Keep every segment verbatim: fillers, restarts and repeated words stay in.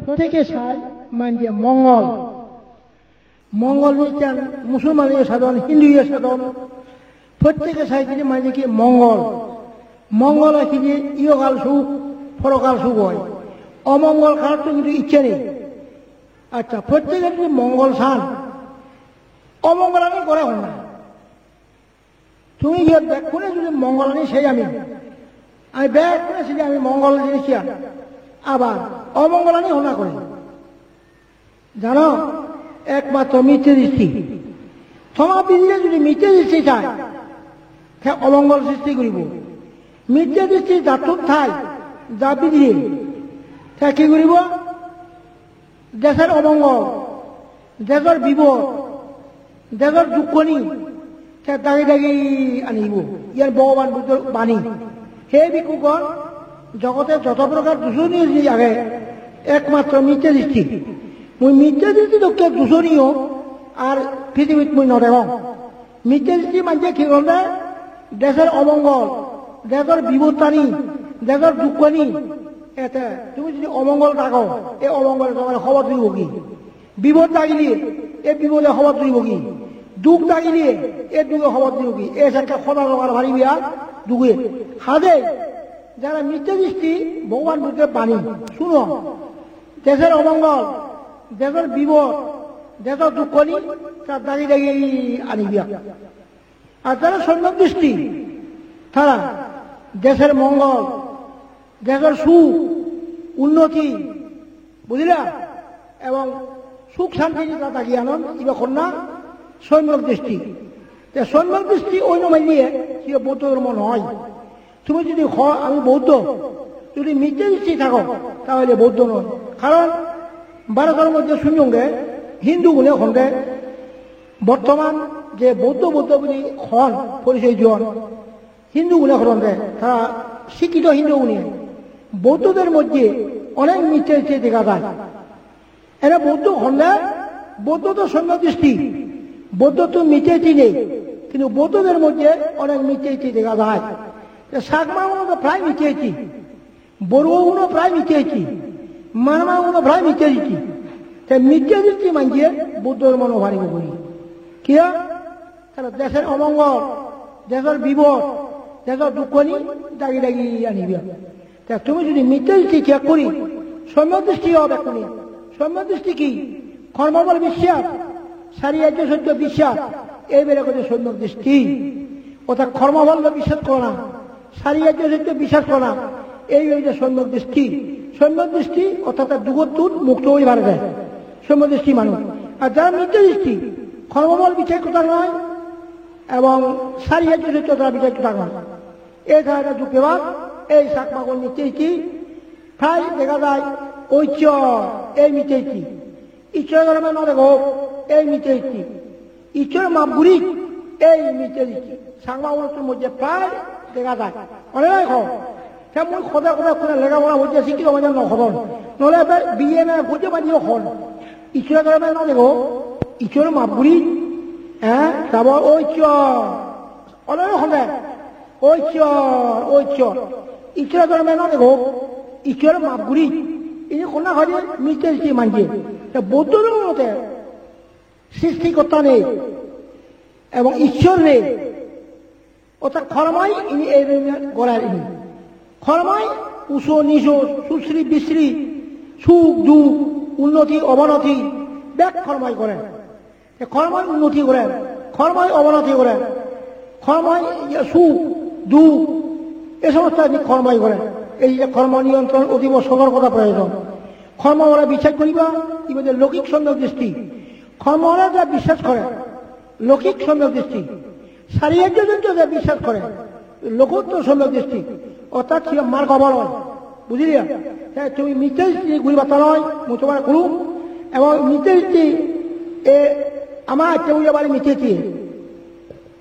Protteke sai manje mongol. Mongol jinissan Musulmane sadon, Hinduye sadon. Protteke sai jinis manje hi mongol. Mongol hi ihogal suk, porokal suk oi. Omongol karottun hintu icche nei. Accha, protteke jodi mongol san, omongolani gore honna? Tumi iyot bekkune jodi mongolani sei ami, ami bekkune sei ami mongol jinis iyan. Abar omongolani honna gore? Jano, ekmatro mitte dristi. Toma bidire jodi mitte dristi thai, te omongol sristi guribo. Mitte dristi jattun thai, ja bidire, te hi guribo? Dejor omongol, dejor bibod, dejor dukkoni te dagi dagi anibo. Iyan Bhogoban Buddhor bani. He bhikkhugon, jogote joto prokar dusoniyo jinis age, ekmatro mitte dristi. Mui mitte dristi dokke dusoniyo ar prithibit mui no degong. Mitte dristi manje hi honde? Dejor omongol, dejor bibodani, dejor dukkani. Ete tumi jodi omongol dago, e omongole tomare hobor dibo hi? Bibod dagile, e bibode hobor dibo hi? Duk dagile, e duke hobor dibo hi? E sekke hoda dogar paribe ar duke. Hade jara mitte dristi, Bhogoban Buddhor bani, suno. Dejor omongol, dejor bibod, dejor dukkoni, ta dagi dagi anibo. Ar jara somyok dristi, tara dejor mongol, dejor suk, unnoti, bujila? Ebong suk santi ta dagi anon, ibe honna? Somyok dristi. Te somyok dristi oi no manye, sibe Buddho dhormo noi. Tumi jodi ho, "Ami Bouddho," jodi mitte dristi thago, tahole Bouddho noi. Karon Bharotor moddhe sunjonge Hindu gune honde, bortoman je Bouddho, Bouddho boli hon, porichoy diyon, Hindu gune honde, tara sikkito Hindu gune. Bouddhoder moddhe onek mitte dristi dega jai. Ene Buddho honde, Buddho to somyok dristi, Buddho to mitte dristi nei, kintu Buddhoder moddhe onek mitte dristi dega jai. Te Chakma guno to prai mitte dristi, Boruo guno prai mitte dristi, Marma guno prai mitte dristi. Te mitte dristi manje Buddho dhormo no paribo guri. Kiya? Tara dejor omongol, dejor bibod, dejor dukkoni dagi dagi anibo. Te tumi jodi mitte dristi tyag guri somyok dristi o bekkune, somyok dristi hi? Kormobol biswas, sari arjo sotto biswas, ei bere hoide somyok dristi. Orthat kormobol biswas gora, sari arjo sotto biswas gora, ei hoide somyok dristi. Somyok dristi orthat dugottun mukto oi pare de somyok dristi manuj. Ar jara mitte dristi, kormobol biswas gora noi, ebong sari arjo sotto tara biswas gora noi. Ei tara duk pebak, ei Chakmagun mitte dristi prai dega jai, "Oi Issor," ei mitte dristi. "Issor dhorme no degok," ei mitte dristi. "Issor maf guri," ei mitte dristi. Changma manuchor moddhe prai dega jai. Onerai hon. Te mui hoda hoda hone lega pora hoide sikkito mane no hodon. Nole ebe B A M A hoide mane hon. "Issor dhorme no degok, Issor maf guri," eh, tabo "Oi Issor." Onerai honde, "Oi Issor, oi Issor, Issor dhorme no degok, Issor maf guri." Ini honna hoide mitte dristi manje. Te Buddho dhormote sristikorta nei, ebong Issor nei. Orthat kormoi ini ei dhoronor gorer ini. Kormoi uso niso, susri bisri, suk duk, unnoti obonoti, bek kormoi gorer. Te kormoi unnoti gorer, kormoi obonoti gorer, kormoi, iye, suk duk, ei somosto jinis kormoi gorer. Ei je kormo niyontron, otibo sotorkota proyojon. Kormo ore biswas guriba, ibe je loukik somyok dristi. Kormo ore je biswas gore, loukik somyok dristi. Sari arjo sotto je biswas gore, lokottor somyok dristi. Orthat sibe margo phol oi. Bujiliya? Te tumi mitte dristi guribatta noi, mui tomare kulum. Ebong mitte dristi, e, ama atte uya bari mitte dristi.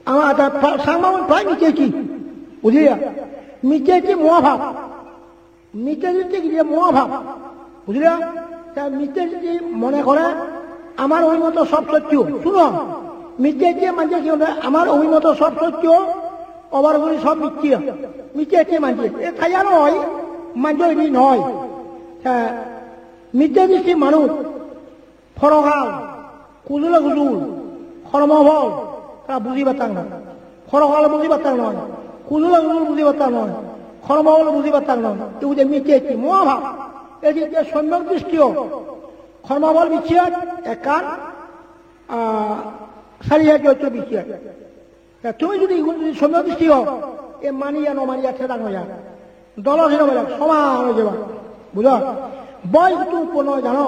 Ama atte pra-, Changmagun prai mitte dristi. Bujiliya? Mitte dristi mohapap. Mitte dristi gile mohapap. Bujila? Te mitte dristi mone gore amar oimoto sob sotto. Suno, mitte dristi manje hi honde, amar oimoto sob sotto, obar guri sob mitte. Mitte dristi manje. E taiya noi, manje ini noi. Te Mitte dristi manuj, porokal, kujule kujul, kormo phol, tara buji pattak noi. Porokal buji pattak noi, kujule kujul buji pattak noi, kormo phol buji pattak noi. Ibu je mitte dristi, mohapap. Ei je, je somyok dristiyo, kormo phol bicchek ekkan, ah, sari hajor bicchek. Te tumi judi igun judi somyok dristi ho, e maniya no maniya thedang oya. Dolo hino bele soman oi jeba. Bujo? Bhoy huttun utponno oi jano?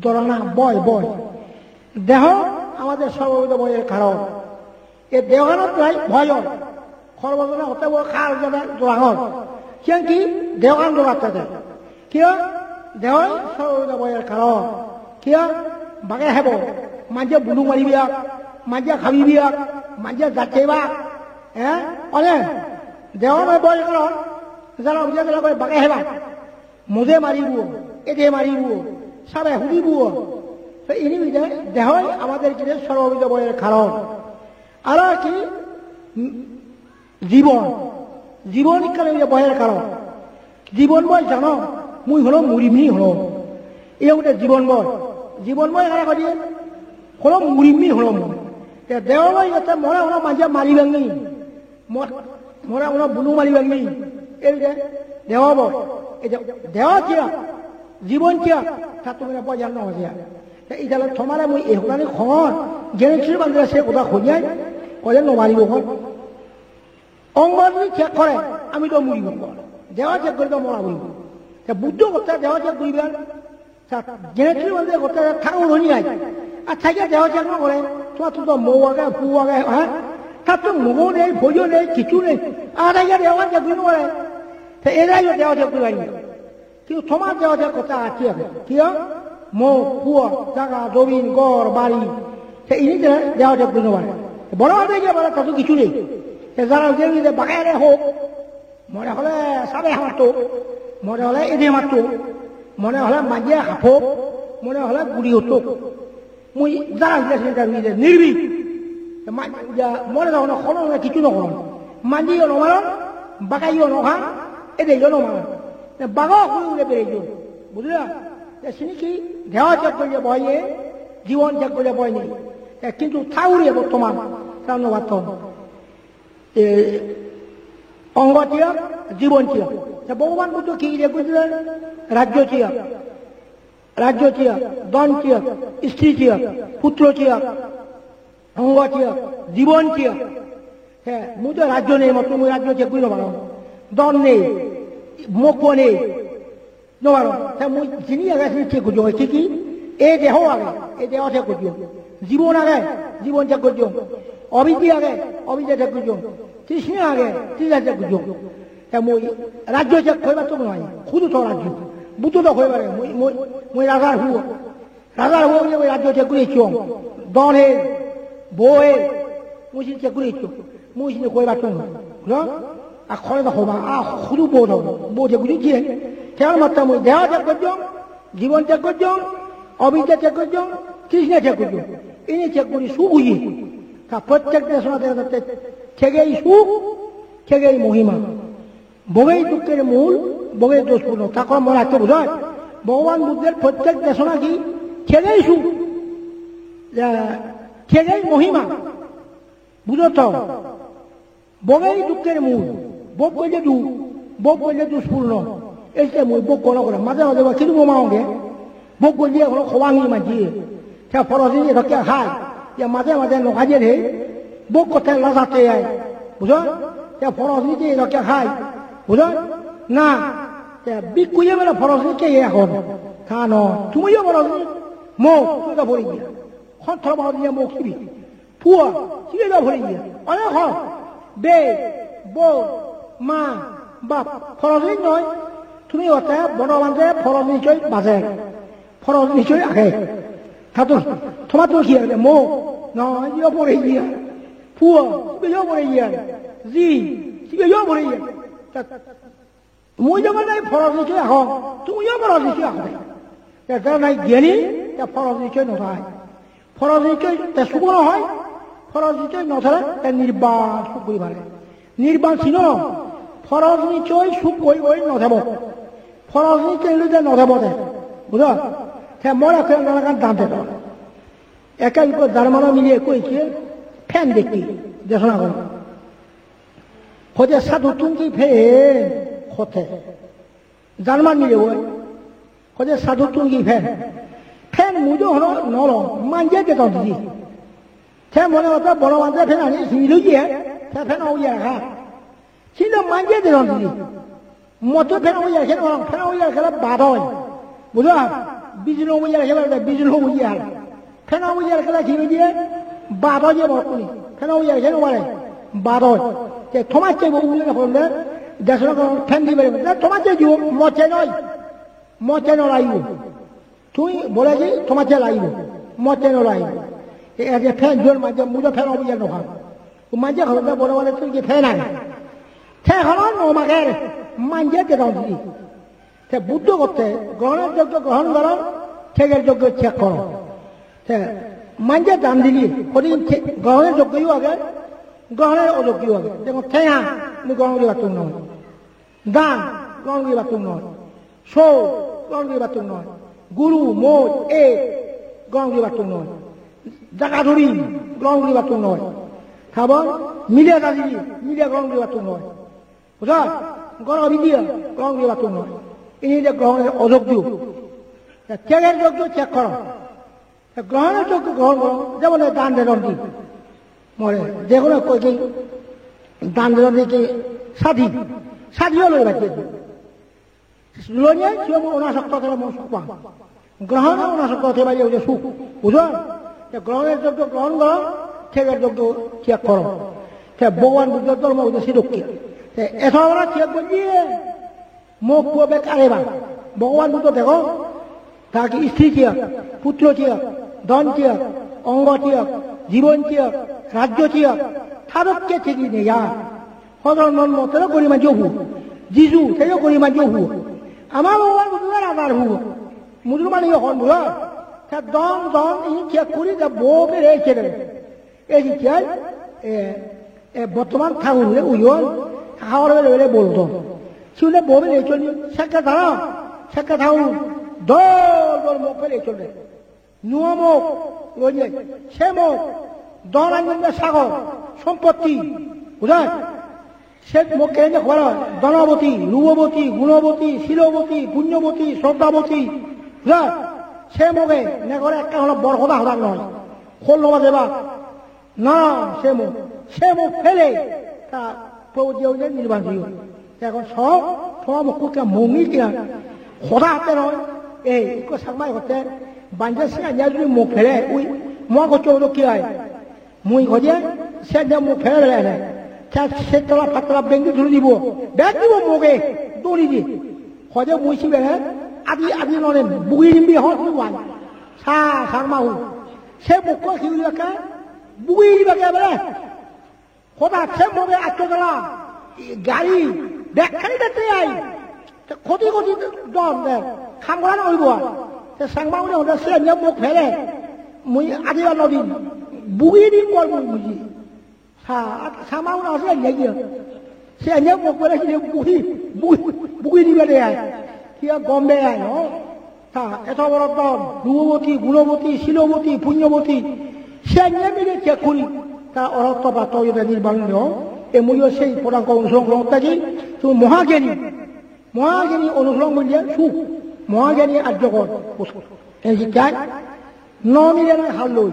Dorana, bhoy, bhoy. Deho amader sorbovidho bhoyer karon. E dehoganot prai bhoy oi. Horbojone hotte bo kar jone dorangor. Siyan hi? Dehogan doratte de. Kiya? Dehoi sorbovidho bhoyer karon. Kiya? Bage hebo. Manje buluk maribak, manje habibak, manje jachebak. Eh? One? Deho noi bhoi karon. Jara uje jara koi bage heba. Muje maribo, ede maribo, sabe hudibo. To ini bide dehoi amader kire sorbovidho bhoyer karon. Aro ki? Jibon. Jibon ikkene oye bhoyer karon. Jibon bhoi jano, mui hono murim ni hono. Ei oye jibon bhoi. Jibon bhoi hara hoide, hono murim ni hono mui. Te deho bhoi otte more hono manje maribak ni. Mor-, more hono bunu maribak ni. Ei je deho bhoi. Ei je deho thik, jibon thik, tattun bhoi ar no hoide. Te itale tomare mui ei hodani hongor, jene chiri bande se hoda hoyai, hoile no maribo hon. Ongo jodi thek gore, ami do muribo. Deho thek gorile do mora poribo. Te Buddho hotte deho thek goribar. Ta jene chiri bande hotte thakur honi ai. Ar thai je deho thek no gore, tomattun do mou age, pu age, ha? Tattun mou nei, poi o nei, kichu nei. Ar thai je deho thek gori no pare. Te erai o deho thek gori paribo. Kintu tomar deho thek gotte ar hi age? Hi age? Mou, puo, jaga, jobin, ghor, bari. Te ini de-, deho thek guri no pare. Boro age je bole tattun kichu nei. Te jara uje uje bagere hok. More hole sabe hamatto. More hole ede hamatto. More hole manje hapok. More hole guri hotto. Mui jara hile senta hile nirbik. Ma-, ja, more do hono, hono kichu no goron. Manje yo no maron, bagai yo no khan, ede yo no maron. Te bago hure hure bereyon. Bujhila? Te sini hi deho thek gorile bhoy nei, jibon thek gorile bhoy nei. Te kintu thagure bortoman, tara no patton. E, ongo thik, jibon thik. Te Bhogoban Buddho hi thek gorile? Rajyo thik. Rajyo thik, dhon thik, istri thik, putro thik, ongo thik, jibon thik. He, mui do rajyo nei, mottun mui rajyo thek guri no parong. Dhon nei, mokko nei, no parong. Te mui jini age sini thek gojjong, hi hi? Ei deho age, ei deho thek gojjong. Jibon age, jibon thek gojjong. Obidya age, obidya thek gojjong. Trishna age, trishna thek gojjong. Te mui rajyo thek hoi patto noi. Hudu to rajyo. Buddho do hoi pare, mui, mui, mui rajar puo. Rajar puo bole mui rajyo thek guri ecchong. Dhon he, bo he, mui sini thek guri ecchong. Mui sini hoi patto noi. Bujho? Ar hole do hoba, a hudu bo do, bo thek guri ecche. Te ar matta mui deho thek gojjong, jibon thek gojjong, obidya thek gojjong, trishna thek gojjong. Ini thek guri suk oye. Ta prottek desonat dega jatte thegei suk, thegei mohima. Bhogei dukkhor mul, bhogei dosh purno. Ta hon mone rakte bujhoi? Bhogoban Buddhor prottek desona hi? Thegei suk, ja, thegei mohima. Bujho to? Bhogei dukkhor mul, bhog golle duk, bhog golle dosh purno. Ei je mui bhog no gorong, maje maje ba kichu bo ma onge. Bhog golle hono hobang hi manje. Te poro jinich dokke hai. Ye maje maje no haje re. Bhog gotte lajatte ai. Bujho? Te poro jinich dokke hai. Bujho? Na. Te bhikkhu ye bole poro jinich ye hon. Ta no. Tumi yo poro jinich. Mok, tumi do pori giya. Hon to poro jinich mok sibi. Puo, sibe do pori giya. Onek hon. Bei, bo, ma, bap. Poro jinich noi. Tumi otte bodo bhante poro jinich oi bajer. Poro jinich oi age. Tattun, tomattun hi age? Mo, no, iyo pore iya. Puo, sibe iyo pore iya. Ji, sibe iyo pore iya. Ta, mui jokon nahi poro jinich oi agon, tumiyo poro jinich oi ago. Te jara nahi gyani, te poro jinich oi no thai. Poro jinich oi te suk no oi, poro jinich oi no thele, te nirban suk guri pare. Nirban sino, poro jinich oi suk goi goi no thebo. Poro jinich oi no thebo te. Bujo? Te more ekko nana ekkan dan dedon. Ekka ikko Jarmano mile ekko ikke phen dekki desona goron. Hoide sadhuttun hi phen hotte. Jarman mile oi. Hoide sadhuttun hi phen. Phen mui do hono no lom, manje dedon didi. Te mone hotte boro manje phen ani singil oye, te phen oye ha. Sini manje dedon didi. Mottun phen oye, phen oye, phen oye gele bad oi. Bujo? Bijno oye gele, bijno oye. Phen oye gele hi oye? Bad oye mottun. Phen oye gele no pare. Bad oi. Te tomacche bo ule na honde, desona ko phen dibe. Te tomacche ju, mocche noi. Mocche no lagibo. Tui bole je tomacche lagibo, mocche no lagibo. E, e je phen jon manje, mui do phen obo iyan no ham. Manje hono de bole bole tui je phen age. Te hono no mager, manje dedon didi. Te Buddho hotte, grohonor joggo grohon goro, tyager joggo tyag goro. Te manje dan dile, hodi te-, grohonor joggo yo age, grohonor ojoggo yo age. Jemon tenga, mui grohon guribattun noi. Dan grohon guribattun noi. Sou grohon guribattun noi. Guru, moj, e grohon guribattun noi. Jaga juri grohon guribattun noi. Habor mile dadi mile grohon guribattun noi. Bujo? Goro bidiya grohon guribattun noi. Ini je grohon ojoggo. Te tyager joggo tyag goro. Te grohonor joggo grohon goro, jemon ei dan dedon di. More, je hono ekko je dan dedon di ki sadi, sadi o loi bacche. Loinei siyo mui onasokto thele mui suk pang. Grohone onasokto thele bacche oye suk. Bujo? Te grohonor joggo grohon goro, tyager joggo tyag goro. Te Bhogoban Buddho dhormo oye sedokke. Te eto boro tyag gojje. Mok puo bek are ba. Bhogoban Buddho dego, ta ki istri tyag, putro tyag, dhon tyag, ongo tyag, jibon tyag, rajyo tyag, ta dokke thik nei ar. Hodor mon mote do gori manjo hu. Jisu, te yo gori manjo hu. Ama Bhogoban Buddho do rajar hu. Musulman yo hon bulo. Ta dhon dhon ini tyag guri ta bo bere ecche de. Ei je tyag, e, e, bottoman thagur hure uyon, hawar bele bele boldo. Siune bo bele choli, sekke tara, sekke thagur, dol dol mok bele chole. Nuo mok, loinei, se mok, dhon anjonde sagor, sompotti, bujhon? Se mok kene hobar oi, dhonoboti, rupoboti, gunoboti, siloboti, punyoboti, sroddhaboti, bujhon? Se moge, negore ekka hono bor hoda hoda noi. Hol no bajeba. Na, se mok, se mok pele, ta proboddi oinei nirban oiyo. Te ekhon so, toma mokko ekka mok nei kina. Hoda hatte noi, ei, ikko Changmai hotte, banje se anya jodi mok pele, ui, moa goccho odo ki oi? Mui hoje, se anya mok pele bele ene. Ta se tola pattola bengi dhuri dibo, bek dibo moge, dhuri di. Hoje mui sibe, adi, adi nore, bugi nimbi hon, hon wan. Sa, Changma hu. Se mokko hi guribakke? Bugi dibakke bele. Hoda se moge atto jala, gari, bekkani dette ai. Te koti koti don de, ham gora no oibo ar. Te Changma une hoda se anya mok pele. Mui adibar no dim. Bugi dim bol mui buji. Sa, Changma une se anya giye. Se anya mok pele se bugi, bugi, bugi dibe de ai. Kiya gom de ai, no? Ta, eto boro dhon, rupoboti, gunoboti, siloboti, punyoboti, siyanye mile check guri, ta orotto patto oyode nirban oiyo, e muiyo sei podangko onusoron gorong tagi, tumi mohageni, mohageni onusoron golle suk, mohageni arjogor, ei je kai, no mile na halloi.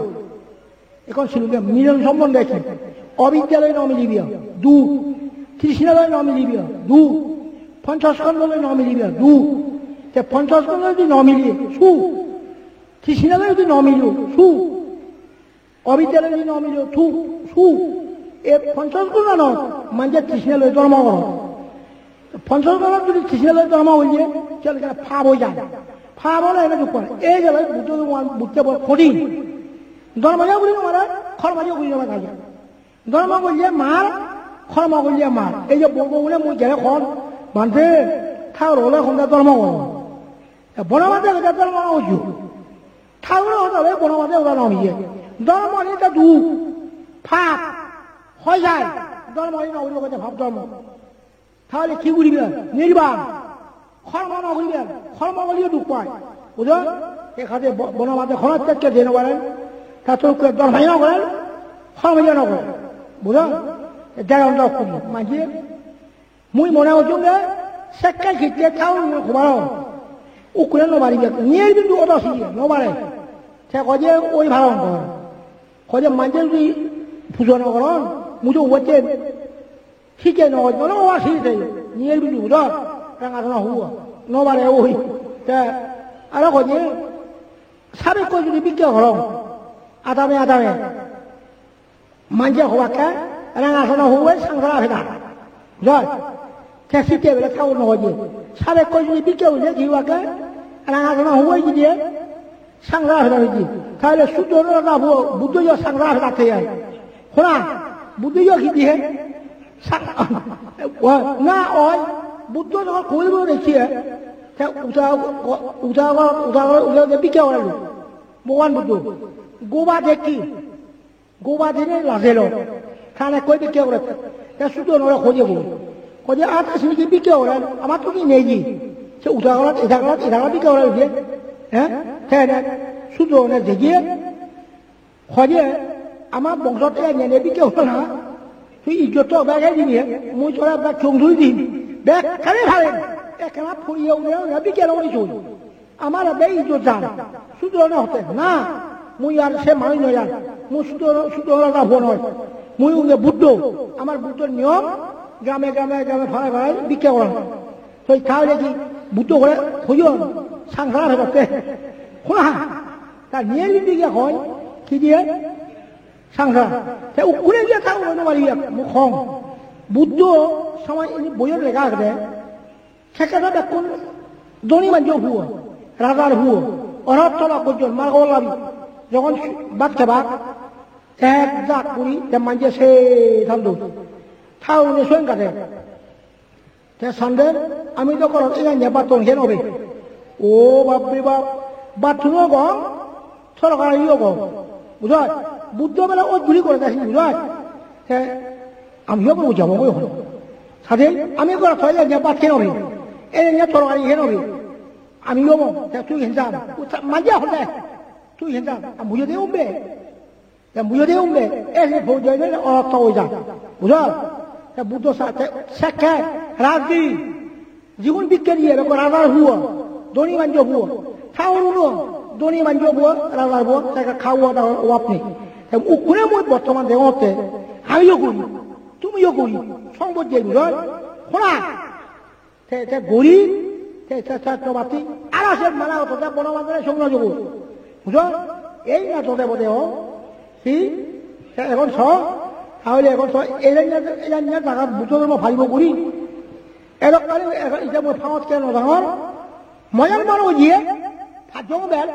Ekhon silunge milon sombonde hi? Obiddya loi no milibe, duk. Trishna loi no milibe, duk. Panchaskandho loi no milibe, duk. Te panchaskandho jodi no mile, suk. Trishna loi jodi no mile, suk. Obiddya loi jodi no mile, suk, suk. E panchaskandho no, manje trishna loi dhormo goron. Panchaskandho jodi trishna loi dhormo oye, tale ekkena pap oi jai. Pap ole ene duk pare. Ei je Buddho bhagwan bujje bor kothin. Dhormo je guri no pare, kormo je guri no pare. Dhormo golle mar, kormo golle mar. Ei je bor bogune mui jere hon, bhante, thaor ole honde dhormo goro. E bono bhante hoide dhormo no oiyo. Thaor ole bono bhante hoda no oiye. Dhormo ni ta duk, pap, hoi jai. Dhormo ni no oiyo hoide pap dhormo. Tahole hi guribe? Nirban. Kormo no guribe. Kormo gorileyo duk pai. Bujo? Te hade bo-, bono made hono tekke de no paren. Ta to ko dor bhai no paren. Hono bhai no paren. Bujo? E dai on dok kuri. Manje mui mone hojjong de, sekke hitte tau mui hobaro. Ukure no pari de. Niyel bindu odo si no pare. Te hoje oi bharon kor. Hoje manje jodi pujo no goron, mui to ubatte. Sijje no goj, no, o sijje. Niyel bindu do. Ranga sona huo. No bare oi. Te aro hoje, sabe ko jodi bikke gorong. Adame, adame. Manje hobakke, ranga sona huo, sangsara peda. Joi. Te sijje bele tau no hoje. Sabe ko jodi bikke hoje, ki hobakke, ranga sona huo, ki diye. Sangra peda hoye. Tahole Suddhodon raja huo, Buddho yo sangra peda thei ai. Hona, Buddho yo hi diye? Sang-, wa-, na oi, Buddho jokhon hoibo dekhiye, te uta, uta, uta, uta, uta, bikke gorelo. Bhogoban Buddho. Goba dekhi. Goba dine lajelo. Tane koi bikke gore. Te Suddhodonore hoye bo. Hoye, "Ata sini ki bikke gore? Amar to ki nei ji?" Se uta golat, eta golat, eta golat bikke gore hoye. He? Te ene Suddhodone degiye. Hoye, "Amar bongsot e ene bikke gore na. Tui ijjot to bege dibi he. Mui tore bek chong dui dim. Bek kare phare. Ekkena phuriye une une bikke gore tui." Amar ebe ijjot jan. Suddhodone hotte, "Na, mui ar se manuj noi ar. Mui Suddho-, Suddhodon raja huo noi. Mui unge Buddho. Amar Buddho niyom, grame, grame, grame, parai, parai bikke goron." Toi tahole ki Buddho gore hoyon, sangsara phedotte. Hona, ta niye bikke hoi, ki diye? Sangsara. Te ukkure diye ta uro no pari ek, mui hong. Buddho somoi ini boiyot lega agede, Sekke do bekkun dhoni manjo huo, rajar huo, orot tolak gojjon, margo labi. Jogon bhat kebak, ek jak guri, te manje se than dun. Thaune soen gade. Te sande, ami do gorot iyan ye bhat ton hen obe. O bap re bap, bhat tuno gom, Sorkar iyo go. Bujhoj? Buddho bele oi guri gore dasi, bujhoj? Te ami iyo go jabo goi hon. Sade ami gore thoi je bhat keno re. Ene ne torkari keno re. Ami iyo go, te tui hen jam. Uta manja hode. Tui hen jam. Am bujho de umbe. Te bujho de umbe. Ese bujho de orotto oi ja. Bujhoj? Te Buddho sa te sekke rajdi. Jigun bikke diye, bekko rajar huo, dhoni manjo huo. Thaoruno dhoni manjo huo, rajar huo, te ekka hauwa dawar obab nei. Te ukkune mui bottoman degongotte, amiyo guri, tumiyo guri, song bojje guri, hona? Te, te guri, te, te, te, to batti, aro se mala oto, te bono bandore song no jogo. Bujo? Ei na to debo deho. Hi? Te egon so, tahole egon so, ei janya, ei janya jagat Buddho dhormo palibo guri. Edokkani, ero ite mui pangot keno dangor. Moyan maro jiye, pajjong bel.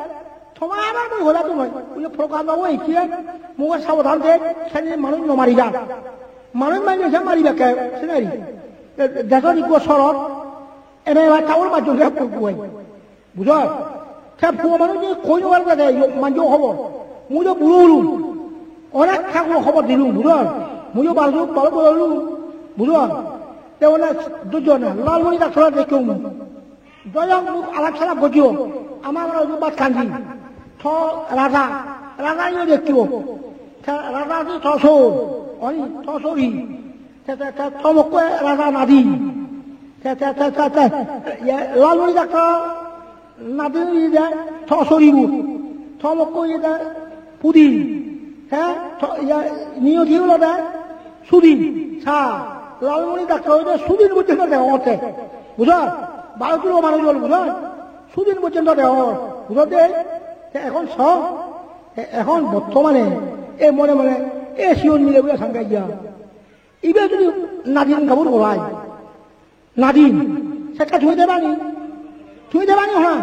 Tomar amar mui hola tu noi. Ule program babu ekiye, mui sabodan de, seni manuj no mari jan. Manuj mari je mari bekke, senari. Deso ikko sorot, ene ba tawul majjong ke pui pui. Bujhoj? Te puo manuj je koi no pare de, yo, manjo hobor. Mui do buro ulung. Onek thago hobor dilung, bujhoj? Mui do baro, baro buro ulung, bujhoj? Te onek dujone, Lalmoni daktor dekko mui. Doyong mui alap salap gojjo. Ama amar oju bat kanji. To raja, raja yo dekko. Te raja di to so, oni to so hi. Te, te, te, to mokko raja nadi. Te, te, te, te, te, ye, Lalmoni daktor nadin ide to soribu. To mokko ide pudi. He? To, ye, niyoti olode sudin. Sa, Lalmoni daktor ide sudin porjonto degongotte. Bujhoj? Baro turo manuj ol, bujhoj? Sudin porjonto degongor. Bujhoj de? Te egon so, te egon bottomane, e mone mone, e siyon mile bule sangaiya. Ibe jodi nadin gabur gorai, nadin, sekke tumi debani? Tumi debani hona?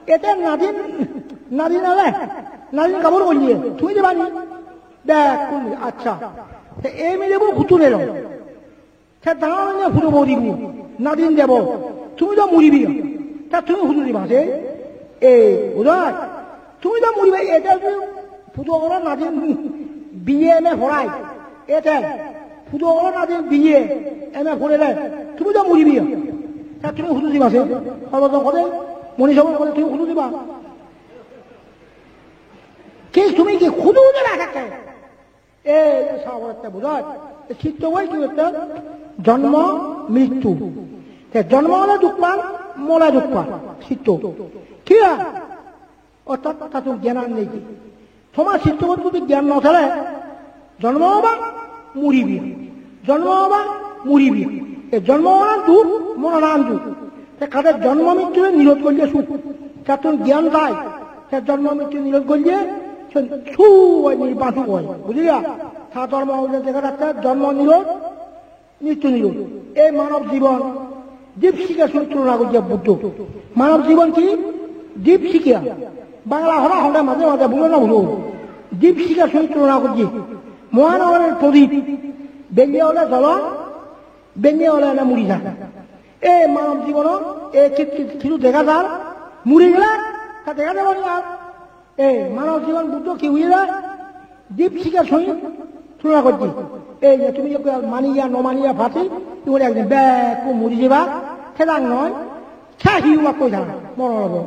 Ete nadin, nadin ale, nadin gabur golle, tumi debani? Bekkun, accha. Te ei milebo huttun elo? Te dangor oinei pudo bo dibo, nadin debo. Tumi do muribi. Te tumi hudu diba se? Ei, bujhoj? Tumi do muriba, ete jodi pudo goro nadin B A M A porai. Ete, pudo goro nadin B A M A porele, tumi do muribi. Ta tumi hudu diba se? Hobor do hode. Moni sobo bole tumi hudu diba? Ki tumi ki hudu diba thakke? Ei je saboratte bujoj. Ei chitto boi ki hotte? Jonmo, mrittu. Te jonmo ole duk pan, mole duk pan. Chitto. Ki oi? Orthat tattun gyan ar nei je. Toma chitto boi jodi gyan no thale, jonmo oba, muribi. Jonmo oba, muribi. Ei jonmo onan duk, moronan duk. Te kade jonmo mritture nirodh golle suk. Tattun gyan thai. Te jonmo mrittu nirodh golle, sen suk oi, nirban suk oi. Bujila? Ta dhormo ole dega jatte jonmo nirodh, mrittu nirodh. Ei manob jibon dipsika suri tulona gojje Buddho. Manob jibon ki? Dipsika. Bangla hora honde maje maje bujo na bujo. Dipsika suri tulona gojje. Mohanagoror prodip. Belle ole jolon, belle ole ene muri jan. Ei manob jibonot ei kit-, kit-, kichu dega jar, muri gele ta dega jabo ni ar. Ei manob jibon Buddho ki hoye de? Dipsika suri tulona gojje. Ei je tumi ekko maniya, no maniya party, tumi ekdin bekku muri jeba, thedang noi, sa hi obak koi thang, moron obo.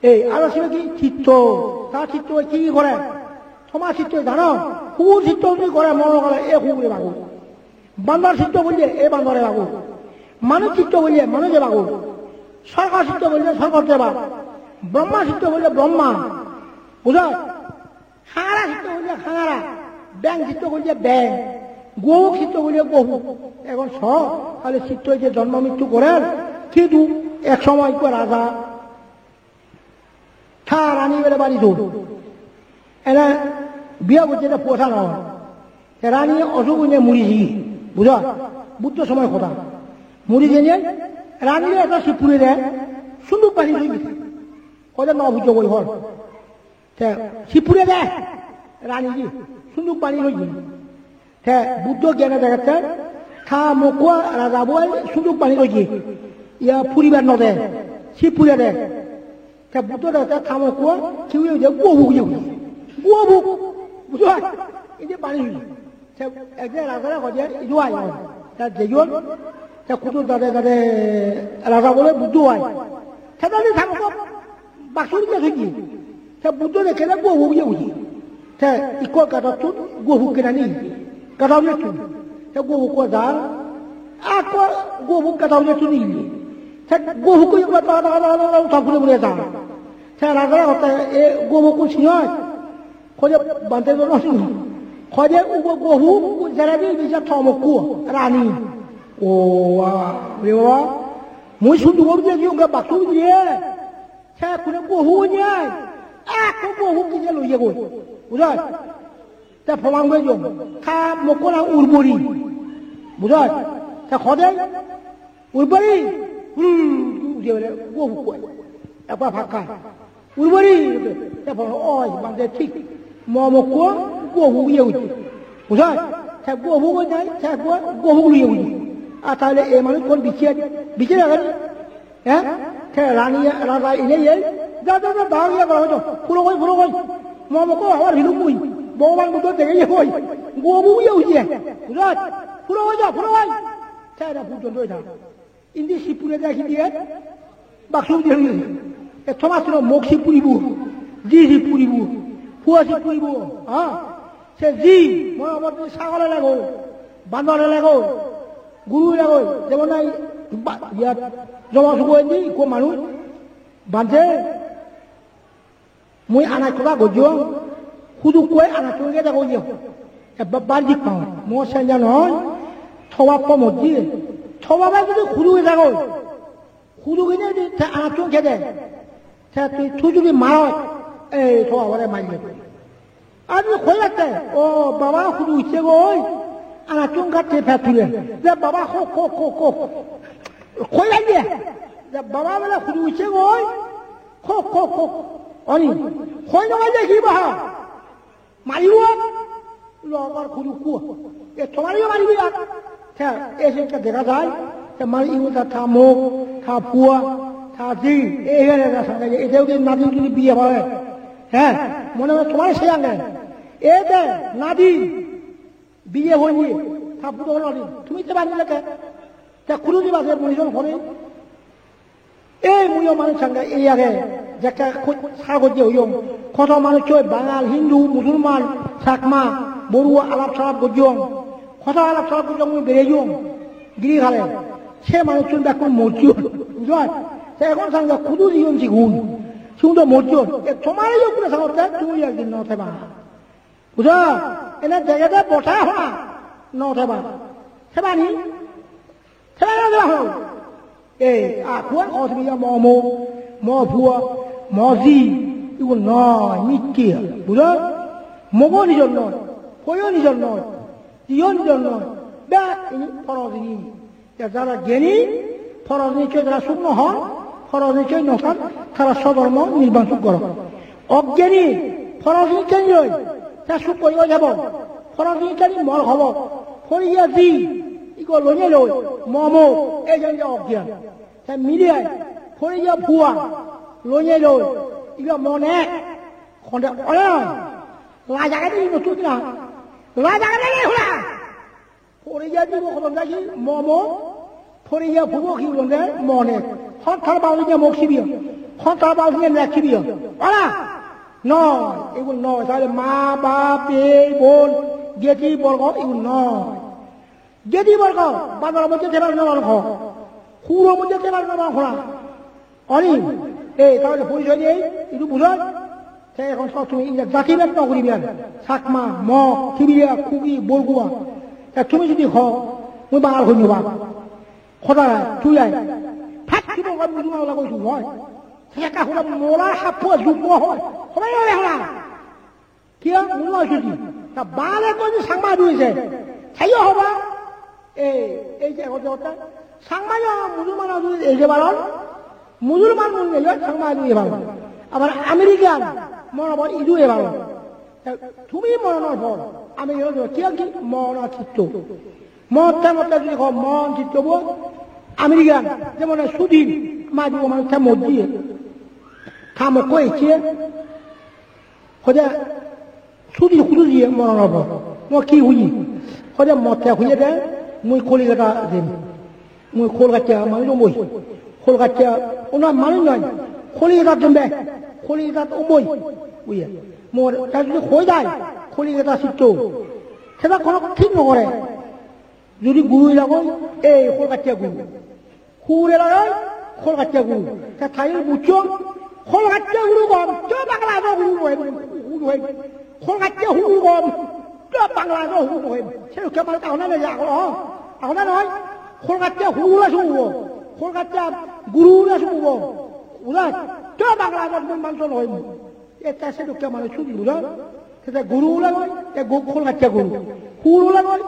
Ei, aro sibe ki chitto, ta chitto ki gore? Toma chitto jano? Hu chitto tumi gore, moron gore, e hu guri bago. Bandor chitto bolle, e bandore bago. Manuj chitto bolle, manuje bago. Sorgo chitto bolle, sorgo deba. Brahma chitto bolle, Brahma. Bujoj? Hangara chitto bolle, hangara. Beng chitto bolle, beng. Gobuk chitto bolle, gobuk. Egon so, tale chitto je jonmo mrittu gorer, hintu ek somoy ikko raja. Ta rani bele bari dol. Ene biya gojje de puo san. Te rani osuk oinei muri jiye. Bujo? Buddho somoy hoda. Muri jeinei ranire ekka sip puri de, sunduk bani thoi diye. Hoide no pujo goi hol. Te sip puri de, rani ji, sunduk bani thoi diye. Te Buddho gyane degette, ta mokko raja boi sunduk bani thoi diye. Iya puribar no de, sip puri de. Te Buddho degette ta mokko, ki oye de, gobuk oye de. Gobuk, bujo? Indi bani thoi diye. Te ekjon rajare hoide, idu ai, ai. Te jeyon, te kudu dade dade raja bole Buddho ai. Te dade ta mokko baksu bidire thoi diye. Te Buddho dekkede gobuk oye de. Te ikko gadottun gobuk kinani. Gado onettun. Te gobuk ekko jar. Ekko gobuk gado onettun nile. Te gobuk oye ekko ta, ta, ta, ta, ta, ta, pure pure jar. Te rajare hotte, e gobuk sinoj? Hoide bhante do no sino. Hoide ubo gobuk, jeredi bija ta mokko, rani. O, a, re baba. Mui sundu goru de ki unga baksu bidire. Te kune gobuk oye. Ekko gobuk kije loye goi. Bujoj? Te proman goi jo. Ta mokko nang Urbori. Bujoj? Te hoide Urbori, huru, ude bole, gobuk koi. Ekbar pakka. Urbori, te bole, oi, bhante thik. Mo mokko, gobuk oye de. Bujoj? Te gobuk oye de, te gobuk oye de. Ar tale e manuj kon bichche, bichche lagan. He? Te rani, raja ine ye. Ja, ja, ja, da ye gora jo. Puro goi, puro goi. Mo mokko abar hilum mui. Bhogoban Buddho dege ye goi. Gobuk oye de. Bujoj? Puro goi jo, puro goi. Te era pujon doi da. Indi sip puri de hi diye? Baksu diye. E Thomas-ro mok sip puribo, ji sip puribo, pua sip puribo, ha? Se ji, mone hor sagole lego, bandore lego, gurue lego, jemon nahi ba-, iyat, joma sugo indi, ikko manuj, bhante, mui anaj hoda gojjong, hudukkoi anajchun gede gojje. Ebbe bar jik pang. Mo senja noi, thoba pomot ji. Thoba bai jodi hudu gede goi. Hudu gede jodi te anajchun gede. Te tui, tui jodi marot, ei thoba bare marle. Ar tui hoi atte, o baba hudu ucche goi. Anajchun gatte pet tule. Je baba hok, hok, hok, hok. Hoi atte. Je baba bele hudu ucche goi. Hok, hok, hok. Oni, hoi no gaile hi ba? Maribo? Logor hudu kuo. E tomare yo maribo ya. Te, e se ka dega jai. Te mari ibu ta, ta mok, ta pua, ta ji. E, e, e, e, e, e, e, nadin jodi biye hoi. He, mone hoi tomare se ange. E de, nadin. Biye hoye. Ta puto nadin. Tumi te bani leke. Te kuru di base moni jon hore. Ei muiyo manuj sange ei age, jekke khoj sar gojje hoyong. Hoto manuj oi Bangal, Hindu, Musulman, Chakma, Borua alap salap gojjong. Hoto alap salap gojjong mui berejong. Giri khale. Se manuchun bekkun morjon. Bujhon? Te egon sange hudu jiyon sigun. Sigun do morjon. E tomare yo pura sangotte, tumi ekdin no theba. Bujho? Ene degede bota hona. No theba. Theba ni? Theba ni theba hona. Ei, a, kuan osmiya mo mo, mo phua, mo ji, igun noi, mitte. Bujho? Mogo nijor noi, phoyo nijor noi, jiyo nijor noi, bek ini poro jinis. Te jara gyani, poro jinis jara suk no hon, poro jinis no hon, tara sodormo nirban suk goron. Ogyani, poro jinis jani loi, te suk goi goi jabo. Poro jinis jani mor hobo. Poriya ji, igo lonye loi, momo, ei jani je ogyan. Te miliyai, poriya phua, lonye loi, igo mone, konde ole, laj agede ino tu na, laj agede ino hula. Poriya jibo hodon jagi momo, poriya phubo hi hodon de mone. Hon tar babu je mok sibiyo, hon tar babu je nek sibiyo. Ola? Noi, igun noi. Tale ma, bap, bei, bon, geti, borgo, igun noi. Geti, borgo, banor moddhe thebar no banor ho. Huro moddhe thebar no banor hora. Oni, ei, tahole porichoy nei, idu bujhoi. Te ekhon sot tumi ila jati bed no guribe ar. Chakma, Mog, Tibiria, Kuki, Borgua. Te tumi jodi ho, mui Bangal hoi no pang. Hoda tui ai. Phat ki Borgua mui Bangal hoi tui hoi. Te ekka hoda mola happo jummo hoi. Hoda hoi hoda. Kiya? Mui no sudi. Ta bale koi je Changma dui je. Saiyo hoba. Ei, ei je hoda hoda. Changma yo Musulman dui ei je baron. Musulman mun nele Changma dui baron. Abar American mon abar idu e baron. Ta tumi mon no hor. Ami yo do kiya ki mon chitto. Motte motte jodi ho mon chitto bo. American, jemon Sudin, ma du man ta mojje. Ta mokko eche. Hoda, sudi hudu diye moron obo. Mo ki huyi? Hoda motte huye de, mui Kolikata jem. Mui Kolkata manuj omboi. Kolkata, ona manuj noi. Kolikata jem be. Kolikata omboi. Huye. Mor, ta jodi hoi jai, Kolikata sitto. Seta kono thik no gore. Jodi guru lagoi, ei Kolkata guru. Hure loi, Kolkata guru. Ta thai buccho, Kolkata guru gom, to Bangla do guru hoi, guru hoi. Kolkata guru gom, to Bangla do guru hoi. Se ke mal ka hona ne ya ko. Ahona noi, Kolkata guru la sugo. Kolkata guru la sugo. Ura, to Bangla do mun man to hoi. Eta se dukke mane sudi ura. Te guru lagoi, te go Kolkata guru. Guru lagoi,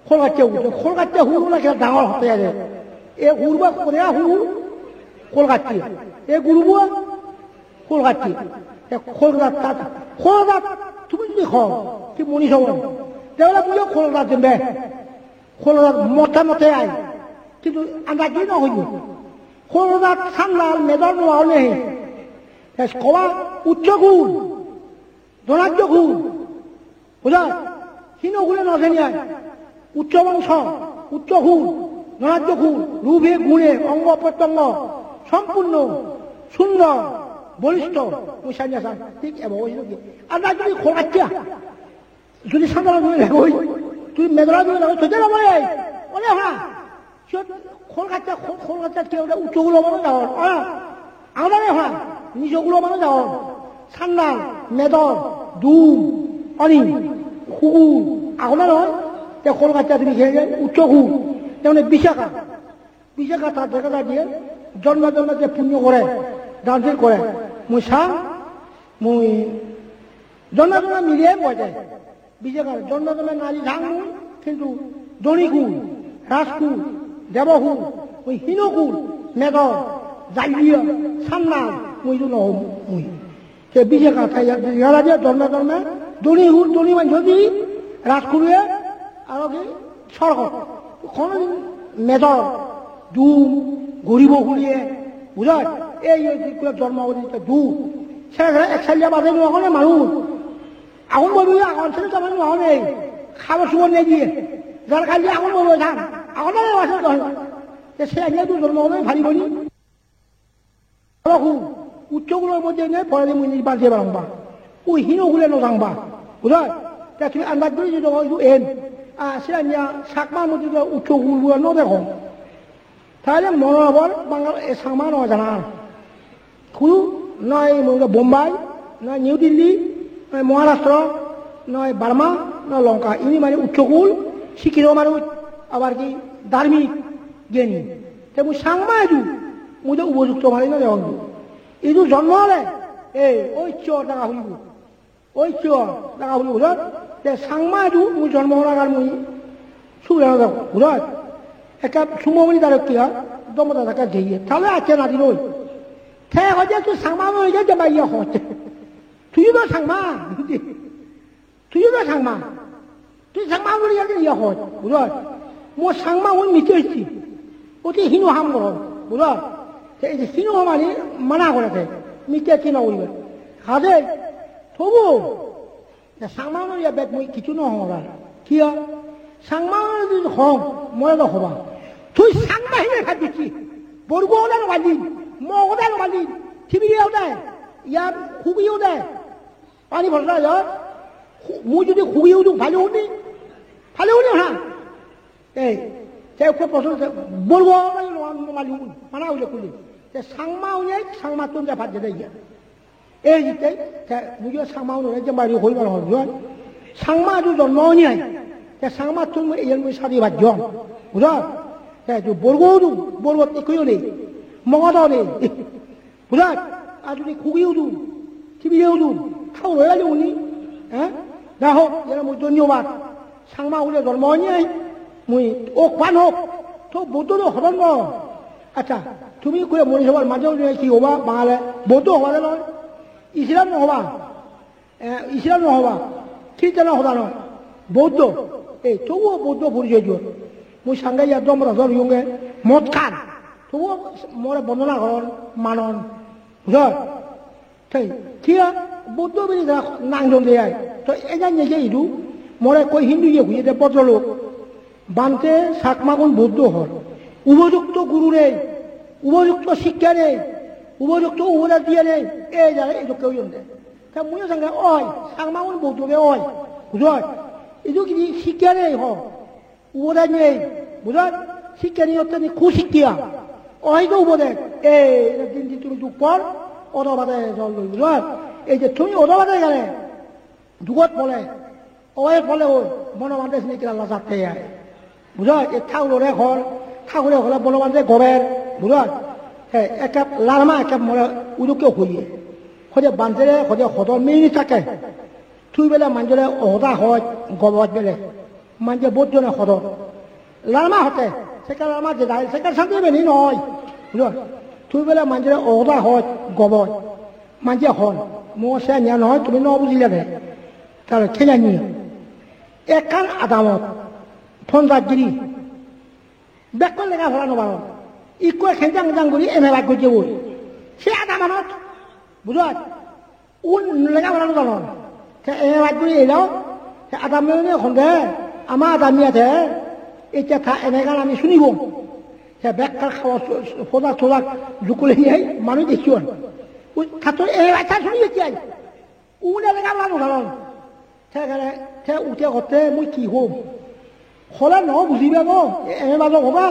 Kolkata hur, Kolkata hur na kya dangor hote jare. E hur ba kore hur, Kolkata. E guru ba, Kolkata. E Kolkata, Kolkata, tumi jodi ho, ki moni sobo. Te bole mui Kolkata jembe. Kolkata motte motte ai. Kintu andaj di no hoibo. Kolkata sandal medor no aune. Es koba uccho gur. Dhonajjo hur. Bujho? Hino hure no seni ai. Uccho bongso, uccho hur, dhonajjo hur, rube gune, ongo protyongo, sompurno, sundor, bolistho, mui sanya san. Thik ebo oiye ki? Ar na jodi Kolkata, jodi sadharon jodi lagoi, jodi medora jodi lagoi, to jala bole ai. Ole ha. Siyot Kolkata, Kol-, Kolkata ki oda uccho gulo mane jagor. Ah, amare ha, nijo gulo mane jagor. Sandal, medor, dum, oni, hugu, agon na noi? Te Kolkata tumi kheye uccho hu. Jemon Visakha. Visakha ta dega jai je, jonme jonme je punyo gore, dan sil gore. Mui sang, mui jonme jonme mile boje. Bijegar jonno jonno nari jang mui, kintu dhoni hur, raj hur, debo hur, oi hino hur, medor, jaliya, sannal, mui idu no hom mui. Te bijegar tai yara je jonno jonno dhoni hur, dhoni manjo di, raj hure, aro ki sorgot. Kono din medor, dum, goribo huliye, bujhoj? Ei, ei, ei, jonmo odi te dum. Sere sere ek salya bade no hone manuj. Agun boibo agun, sini to mane no nei. Habor subor nei diye. Jar kali agun boibo than. Agun nei wase to. Te se anya tu jonmo hone paribo ni. Olo hul, uccho hulor moddhe nei, poredi mui nirban jei parong ba. Ui hino hule no jang ba. Bujoj? Te tumi andaj guri jodi hoi idu en. A, siyan ya Chakma moddhe do uccho hul hul no degong. Tahole monor hobor Bangal e Changma no jana. Hudu noi mui Bombay, noi New Delhi, noi Maharashtra, noi Burma, noi Lanka. Ini mane uccho hul, sikkito manuj, abar ki dharmik gyani. Te mui Changma idu, mui do upojukto mane no degong. Idu jonmo ole, ei, oi chor daga hulibo. Oi chor daga hulibo, bujoj? Te Changma idu mui jonmo olagar mui suguri no degong, bujoj? Ekka sumo bini daro kiya, domo dada ekka jeye. Tahole acche nadi noi. Te hoje tui Changma noi je jemba iye hoje. Tui do Changma. Tui do Changma. Tui Changma boli jani iya hoj, bujoj? Mo Changma un mite ecchi. Oti hino ham goron, bujoj? Te ei je hino hamani mana gore te. Mite ecchi no guribe. Hade, tobu. Te Changma un iya bek mui kichu no hong ar. Kiya? Changma un jodi hong, more do hoba. Tui Changma hine khat dichi. Borgo oda no bali, mo oda no bali, Tibiri oda, iya Kuki oda. Pani phorsa oi? Mui jodi Kuki udung, pale uni? Pale uni na? Ei, te ekko proshno te, Borgo oi, no, no, mali uni, mana ule kuli. Te Changma uni, Changma tun ja pajje de iya. Ei jite, te mui jo Changma uni, je mari hoi bar hoi, jo. Changma ju jonmo uni ai. Te Changma tun mui, iyan mui sadi bajjong. Bujo? Te ju Borgo udung, Borgo ikko yo nei. Mogodo nei. Bujoj? Ar jodi Kuki udun, Tibire udun, thaur oi jebo ni? Eh? Ja hok, iyare mui dhonyobad. Changma hule dhormo oi nei, mui ok pan ok. To Buddho do hodon no. Accha, tumi kure moni sobar maje ujune hi hoba, Bangale? Buddho hoba de noi? Islam no hoba? Eh, Islam no hoba, Christian hoda noi, Buddho. Ei, tobuo Buddho porichoy diyor. Mui sange iya domra dor yonge mot khan. Tobuo more bondona goron, manon. Bujor? Tei, kiya Buddho bili jara nang jon de ai. To ejan neje idu, more koi Hindu ye huye de bodro lok. Bhante, Chakmagun Buddho hor. Upojukto guru nei, upojukto sikkha nei, upojukto upodes diye nei, ei jare ei dokke oyon de. Ta muiyo sange oi, Changmagun Buddho ge oi, bujoj? Idu kidi sikkha nei ho, upodes nei, bujoj? Sikkha nei otte ni kusikkha. Oi do upodes, ei din din tumi duk por, odo bade jol loi, bujoj? Ei je tumi odo bade gele, dugot pole, oe pole oi, Bonobhante sini kila lajatte ai. Bujoj? E thagurore hol, thagure hole Bonobhante gober, bujoj? He, ekka larma ekka more udukke hoye. Hoje Bhantere, hoje hodor mini thake. Tui bele manjore ohoda hoj, goboj bele. Manje bojjone hodor. Larma hote, sekke larma jedai, sekke santi beni noi. Bujoj? Tui bele manjore ohoda hoj, goboj. Manje hon, mo se nya noi, tumi no bujile de. Tale kenya ni? Ekkan adamot ponjaj giri. Bekkun lega pora no paron. Ikko ekkan jang jang guri M A pass gojje boi. Se adamanot, bujoj? Un lega pora no janon. Te M A pass guri elo, te adamiyune honde, ama adamiya te, ecche ta M A gan ami sunibong. Te bekkar hobor, podak todak jukule niyai manuj ecchon. Ui, tattun M A pass ta suni ecche ai. Une lega pora no janon. Te gele, te ute hotte mui ki hom? Hole no bujibe go, M A pass hoda.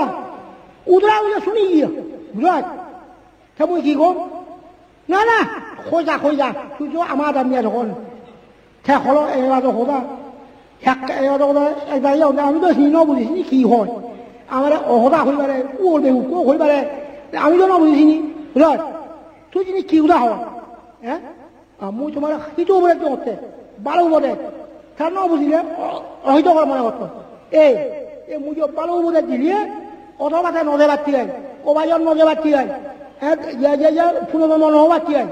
Udra uje suni giye, bujoj? Te mui ki hom? Na, na, hoi ja, hoi ja, tui to ama adamiya dogon. Te holo M A pass hoda. Ek, M A pass hoda, ek dagi hoda, ami to sini no buji, sini ki hoi? Amare ohoda hoi pare, ur be ukko hoi pare. Ami to no buji sini, bujoj? Tui sini ki hoda ho? Eh? A, mui tomare hitu upodes dong otte, balo upodes. Tar no bujile, o-, ohito gor mone gotto. Ei, ei mui jo balo upodes dile, odo bade no jebatte ai, obayon no jebatte ai. Eh, ya, ya, ya, puno no, no, no batte ai.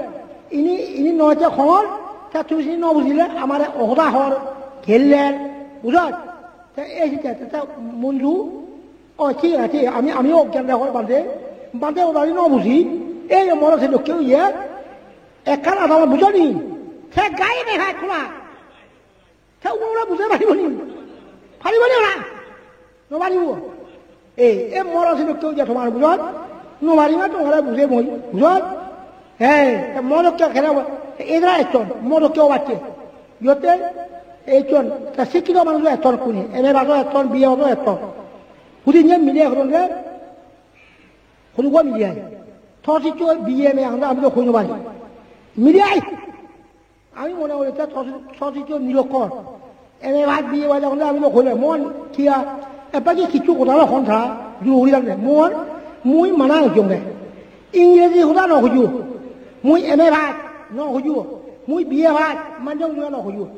Ini, ini no je hor, ta tui sini no bujile, amare ohoda hor, geller, bujoj? Te ei je, te, te, munju, o, thik age, thik age, ami, ami ogyan de hor bande, bande oda no buji, ei moro se dokke oye, Ekkan adamot bujoni, se gai nei hai khula. Se ugunore bujei paribo ni? Paribo ni ora? No paribo. Ei, e moro se dokke oye tomar bujot. No paribo tomare bujei mui. Bujot? He, te mo dokke kene obo, edara etton, mo dokke obatte. Iyotte etton, te sikkito manujo etton kuni, M A pass-o etton, B A pass-o etton. Hudi niye mile hodon de, hudu gua mile ai. Tor siccho B A M A agon de ami do hoi no pari. Mile ai. Ami mone gori te tor, tor siccho nirokkor. M A pass, B A pass agon de ami do hoi no pari. Mon kiya, ebba ki kichu hoda no hon tara, juru hori jande. Mon, mui mana hojjonge. Ingreji hoda no hojo. Mui M A pass no hojo. Mui B A pass, manjong no hojo.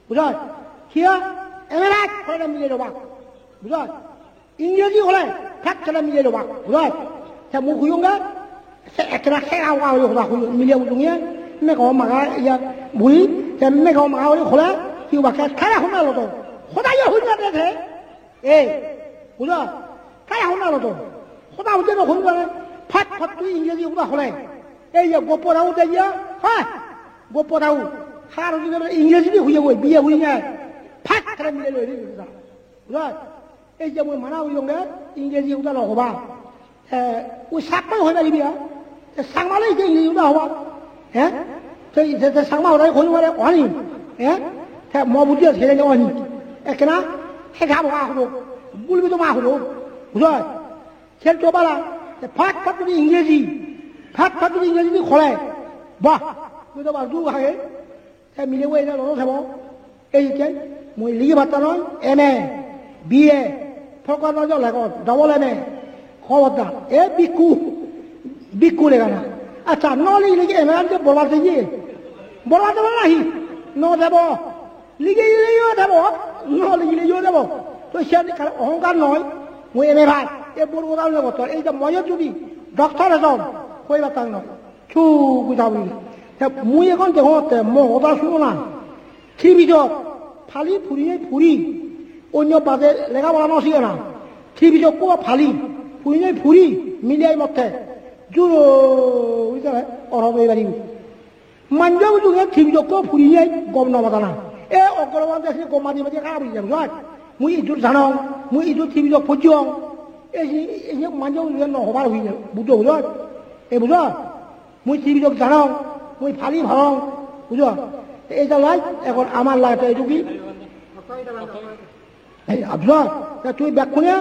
Bujhoj? Kiya? M A pass hole mile lobak. Bujhoj? Ingreji hole, phat hole mile lobak. Bujhoj? Te mui hoyonge, se ekkena se awa hoye hoda hoye, mile ujunge, mego maga iya buri, te mego maga hoye hole, hi obakke, tara honna lodo. Hoda ye honna de te. Ei, bujho? Tara honna lodo. Hoda hojje no honna lodo. Phat phat tui Ingreji hoda hole. Ei ye goppo dau de ye, ha? Goppo dau. Har hojje no Ingreji di hoye goi, B A hoye na. Phat tara mile loi de. Bujho? Ei je mui mana hoyonge, Ingreji hoda no hoba. Eh, ui Chakma hoi paribi, ah? Te Changma loi je English hoda hoba, eh? Te, te, te Changma hoda hoi pare, oni, eh? Te mo buddhi ase, oni. Ekkena, he jabo ka hodo, bulbi to ma hodo, bujhoj? Sel to bala, te phat phat jodi Ingreji, phat phat jodi Ingreji di hole, bah, tui to bal du hage. Te mile bo ene loro sebo. Ei hitte mui ligi patta noi, M A, B A, folklore no jole gon, double M A. Hobordar, e bikku, bikku lega na. Accha, no ligile ki M A an je borbar de ye? Borbar debo nahi? No debo. Ligile yo debo, no ligile yo debo. To siyan kar ohongkar noi, mui M A pass, e bor gora le gotor. Ei je moyot judi doctor ejon, hoi pattang noi. Chu buja buri. Te mui egon degongotte mo hoda suno na. Tripitok pali puri nei puri. Onyo baje lega pora no sigona. Tripitokko pali puri nei puri mile ai motte. Juro uri tare oro bei bari. Manje bujunge Tripitokko puri nei gom no madana. E ogoro bante se gom madi madi ka buri jam jai. Mui idu janong, mui idu Tripitok pojjong. E si, e si manje bujunge no hobar hui jai. Bujo bujo. E bujo? Mui Tripitok janong, mui pali parong, bujo? Te ei jalai, egon amar lai te idu ki? Ei, bujo? Te tui bekkune,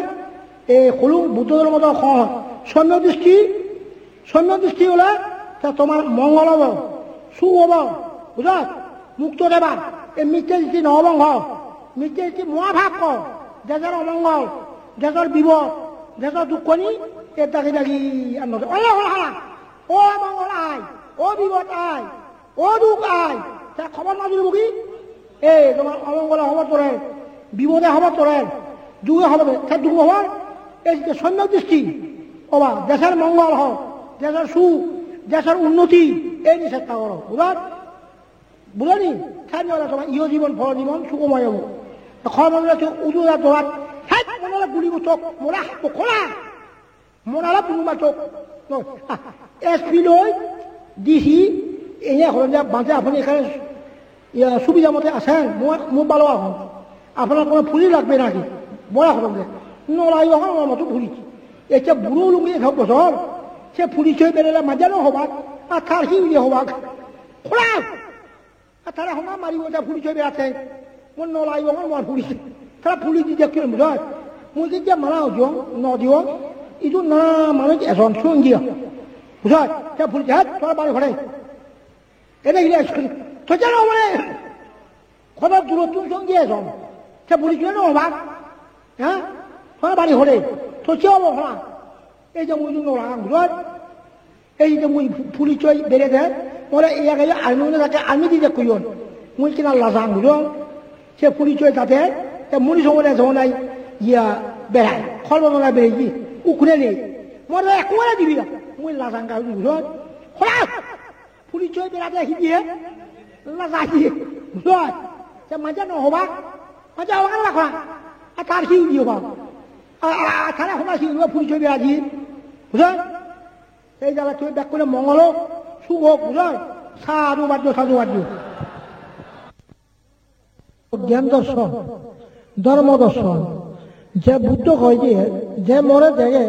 ei hulung Buddho dhormo do ho, somyak dristi, somyak dristi ole, te tomar mongol obo, suk obo, bujo? Mukto deba, ei micche dristi no obong ho, micche dristi moha pap ho, dejor omongol, dejor bibod, dejor dukkoni, ei dagi dagi ar no de. Ole hol hala. O mongol ai, o bibod ai, o duk ai, te hobor no dilo bugi? Ei, tomar omongole hobor dore, bibode hobor dore, duge hobor dore, te duk hobor? Ei je somyak dristi, oba, dejor mongol ho, dejor suk, dejor unnoti, ei ni chesta goro, bujot? Bujoni? Te ni ole tomar iyo jibon, poro jibon, sugomoy obo. Te hobor dore tui udu da dorat, hei, mone ole guli butok, mone ole happo khola. Mor ala bunu matok. No, ah, S P loi D C, এনে এখন যে বাঁধে আপনি এখানে, ইয়া, সুবিধা মতো আসেন, মো-, মো ভালো এখন। আপনার কোনো ফুলি লাগবে নাকি? বড় এখন যে। নলাই এখন আমার মতো ফুলি। এতে বুড়ো লুঙ্গি সব বছর, সে ফুলি ছুঁয়ে বেরোলে মাঝে না হবাক, আর তার কি ইয়ে হবাক? খোলা! A tara honna maribo te puri soi berate. Mui no lagibongor mor puri. Tara puri di dekke mujot. Mui je je mala ojong, no diyo. Idu na manuj ejon sungiya. Bujot? Te puri je, tora bari hore. Ene gile ejon. To jano mane. Khoda durottun sungiya ejon. Te puri je no ba. Ha? Tora bari hore. To je obo hora. Ei je mui no lagang, bujot? Ei je mui puri soi berede, more iya gele army ne take army di je kuyon. Mui kina lajang bujo. Se puri soi tate, te muni songore sonai iya berai. Khol bana berai ji. Ukure ni. More ekku bare dibi na. Mui lajang ga bujo. Hola! Puri soi berade hi diye? Laja diye. Bujo? Se maja no hoba. Maja hoba la kha. A tar hi diye ba? A, a, a tara hoba hi diye puri soi berade. Bujo? Ei jala tui bekkune mongol ok, suk ok, bujhoj? Sadhubad do, sadhubad do. Gyan dorshon, dhormo dorshon. Je Buddho hoi je, je more dege,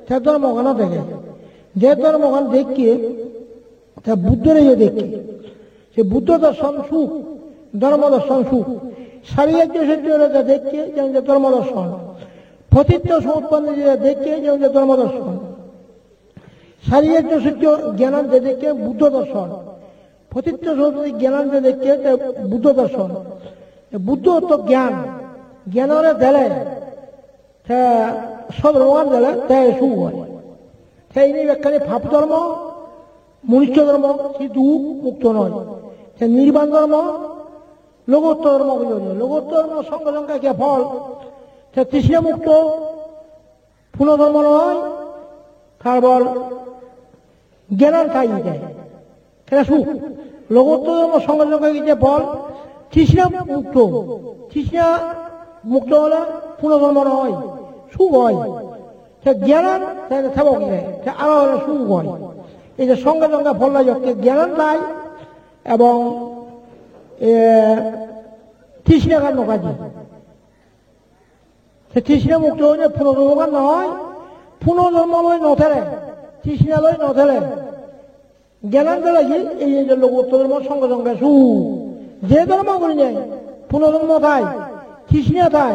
te dhormogan o dege. Je dhormogan dekke, Te Buddhore yo dekke. Se Buddho dorson suk, dhormo dorson suk. Sari arjo sottore je dekke, je je dhormo dorson. Patitto samuppanno je dekke, je je dhormo dorson. Sari arjo sotto gyanan je dekke, Buddho dorson. Patitto samuppanno gyanan je dekke, te Buddho dorson. Te Buddho to gyan, gyanore dele, te sodormogan dele, te suk oi. Te ini bekkani pap dhormo, manusso dhormo, se duk mukto noi. Te nirban dhormo, logottor dhormo hoye, logottor dhormo songe songe je phol. Te trishna mukto, punojonmo noi, tarpor gyanan thai de. Tara suk. Logottor dhormo songe songe je phol, trishna mukto. Trishna mukto ole punojonmo noi, suk oi. Te gyanan te thebo gele, te aro aro suk oi. Ei je songe songe phol laiyokke gyanan thai ebong, e, trishnagan no kaji. Te trishna mukto oine punojonmogan noi, punojonmo loi no thele, trishna loi no thele. Gyanan thele hi, ei je logottor dhormo songe songe suk. Je dhormo gurinei punojonmo thai, trishna thai,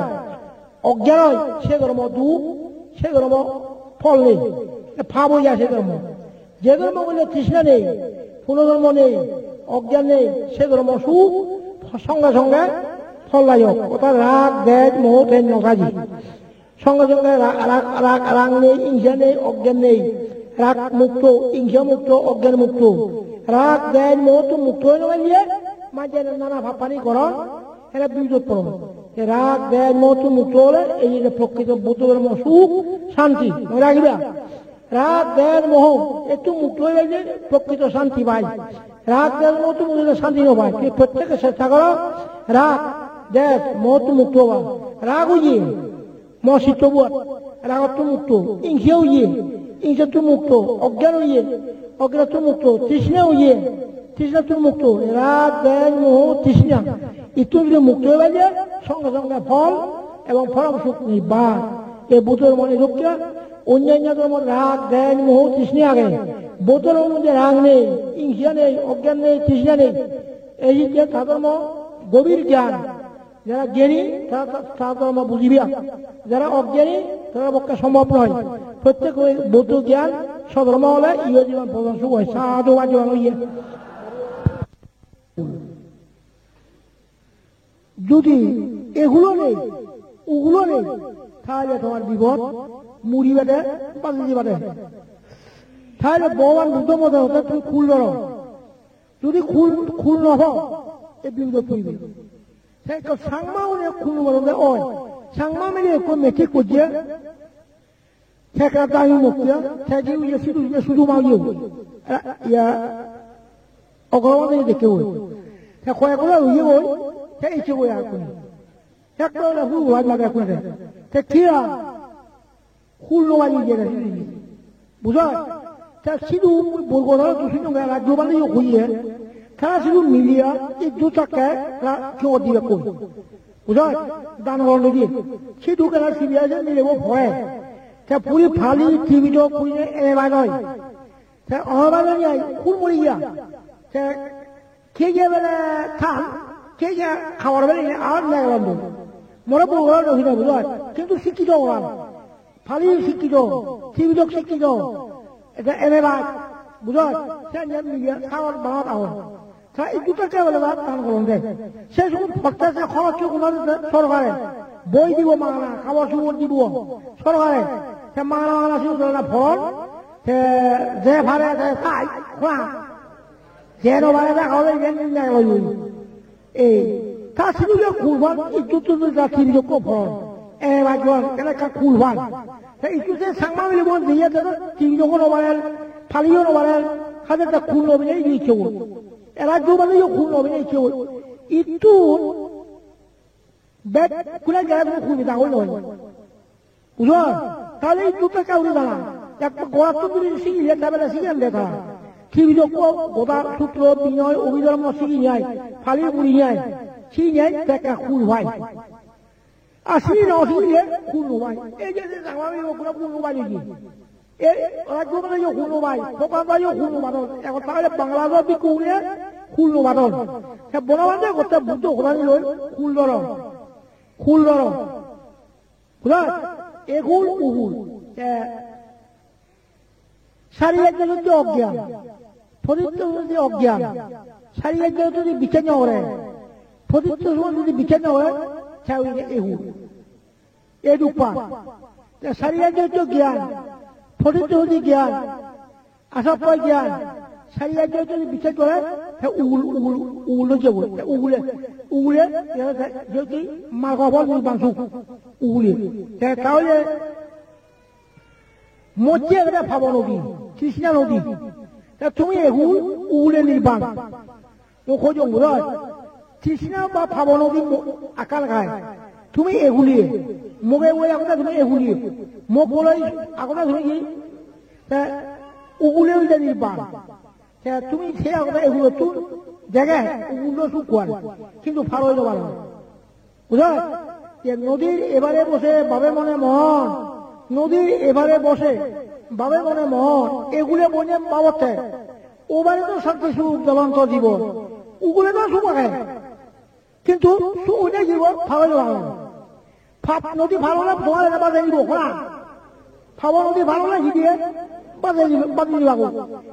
ogyan oi, se dhormo duk, se dhormo phol nei, pap oi jai se dhormo. Je dhormo hoile trishna nei, punojonmo nei, ogyan nei, se dhormo suk, songe songe phol layok. Orthat rag, dej, moho, tej no saji. Songe songe ra-, rag, rag, rag nei, ingsa nei, ogyan nei. Rag mukto, ingsa mukto, ogyan mukto. Rag, dej, mohottun mukto oi no palle, manje nana pappani goron, ere bipodot poron. Te rag, dej, mohottun mukto ole, ei je prokrito Buddho dhormo suk, santi. Mone ragiba. Rag, dej, moho, ettun mukto oi palle prokrito santi pai. Rag, dej, mohottun mukto ole santi no pai. Tumi prottekke chesta goro, rag, dej, mohottun mukto oba. Rag oye, mo chitto buat, ragottun mukto, ingse oye, ingsettun mukto, ogyan oye, ogyanottun mukto, trishna oye, trishnattun mukto, rag, dej, moho, trishna. Ittun jodi mukto oi palle, songe songe phol ebong porom suk nirban. Ei Buddho dhormo ei dokke, onnanno dhormot rag, dej, moho, trishna age. Buddho dhormot je rag nei, ingsa nei, ogyan nei, trishna nei. Ei je ta dhormo gobir gyan. Jara gyani, ta, ta, ta dhormo bujiba. Jara ogyani, tara pokke sombhob noi. Prottek oi Buddho gyan, sodhormo ole, iyo jibon pojon suk oi. Sadhu bhagwan oye. Jodi egulo nei, ugulo nei, tahole tomar bipod, muri bade, baji jibade. Tahole Bhogoban Buddho mote hotte tumi khul dhoro. Jodi khul, khul no po, ei bipodot poribe. Te ekko Changma une khul no poronde oi. Changma mile ekko metric gojje, te ekka dami mukti, te je uye sidu uye sudu ma uye. Era, iya, ogorobade dekke oi. Te koyek gora uye oi, te ecche oi ar kuni. Ekko ole hu hu lage kuni. Te kiya? Khul no baji jere sidu. Bujor? Te sidu mui bor gora tu sinong ge rajyo bale yo hoye. Tara sidu miliya, iddu takke ra-, kyo dibe koi. Bujor? Dan goron di. Sidu kena sibiya je milebo pore. Te puri Pali, Tibidok, puri je eme bai noi. Te eme bai noi, khul mori giya. Te Keye bele than, keye habor bele ne ar ne gelon do. More bol gelon do hine bujot. Kintu sikkito oran. Pali sikkito, Tibidok sikkito. Eta eme baj, bujot. Se ne miye habor bangot agon. Ta iddu ta ke bele baj tan goron de. Se sukun potte se khoroj sukun de sorkare. Boi dibo magana, habor subor dibo sorkare. Se magana magana sukun na phon. Te je pare te sai, khwa. Jeno bare na hole yen na loyun. Ei, ta sidu ye khul phan, ittu tu tu ta tin jokko phon. E ba jon, kene ka khul phan. Ta ittu se Changma mile bon diye ta tin jokko no bare, Pali yo no bare, hade ta khul no bine ni chewo. Era jo bare yo khul no bine chewo. Ittu bet kula jara tu khul bida hol no. Bujor? Tale ei dutta kauri dana. Ekko gorattun duri sigile tabele sigen de tara. Tibidokko goda sutro, binoy, obhidhormo siginei, Pali gurinei, siginei te ekka khul pai. Ar sigi no sigile khul no pai. Ei je je jangla bili okkore khul no pai je. E rajyo bole yo hul no pai, dokan pai yo hul no padon. Ekko tale Bangladesh bhikkhu gune hul no padon. Te Bonobhante gotte Buddho hodani loi hul doro. Hul doro. Bujho? Ehul, uhul. Te sari rajyo jodi ogyan, poditto jodi ogyan, sari rajyo jodi bichar no gore, poditto somay jodi bichar no gore, te oye ehul. Ei dukkan. Te sari rajyo jodi gyan, poditto jodi gyan, asappai gyan, sari rajyo jodi bichar gore, te uhul, uhul, uhul oi jebo. Te uhule, uhule, te, te, jodi margo phol nirban suk, uhule. Te tahole mojje ekko pabon nodi, trishna nodi. Te tumi ehul, uhule nirban. Mui hojong bujho? Trishna ba pabon nodi mo-, akal gai. Tumi ehule. Moge oi agoda tumi ehule. Mok boloi agoda tumi hi? Te uhule oi jani nirban. Te tumi se agoda ehulottun dege, uhulo suk hoi. Kintu par oi no paro. Bujho? Te nodir epare bose babe mone mon. Nodir epare bose babe mone mon. Ehule boine babotte. Ubare to santi suk jolonto jibon. Uhule to suk age. Kintu suk oine jibon par oi no paro. Pap nodi par ole tomare bajei dibo, hona. Pabon nodi par ole hi diye? Bajei dibo, bajei dibago.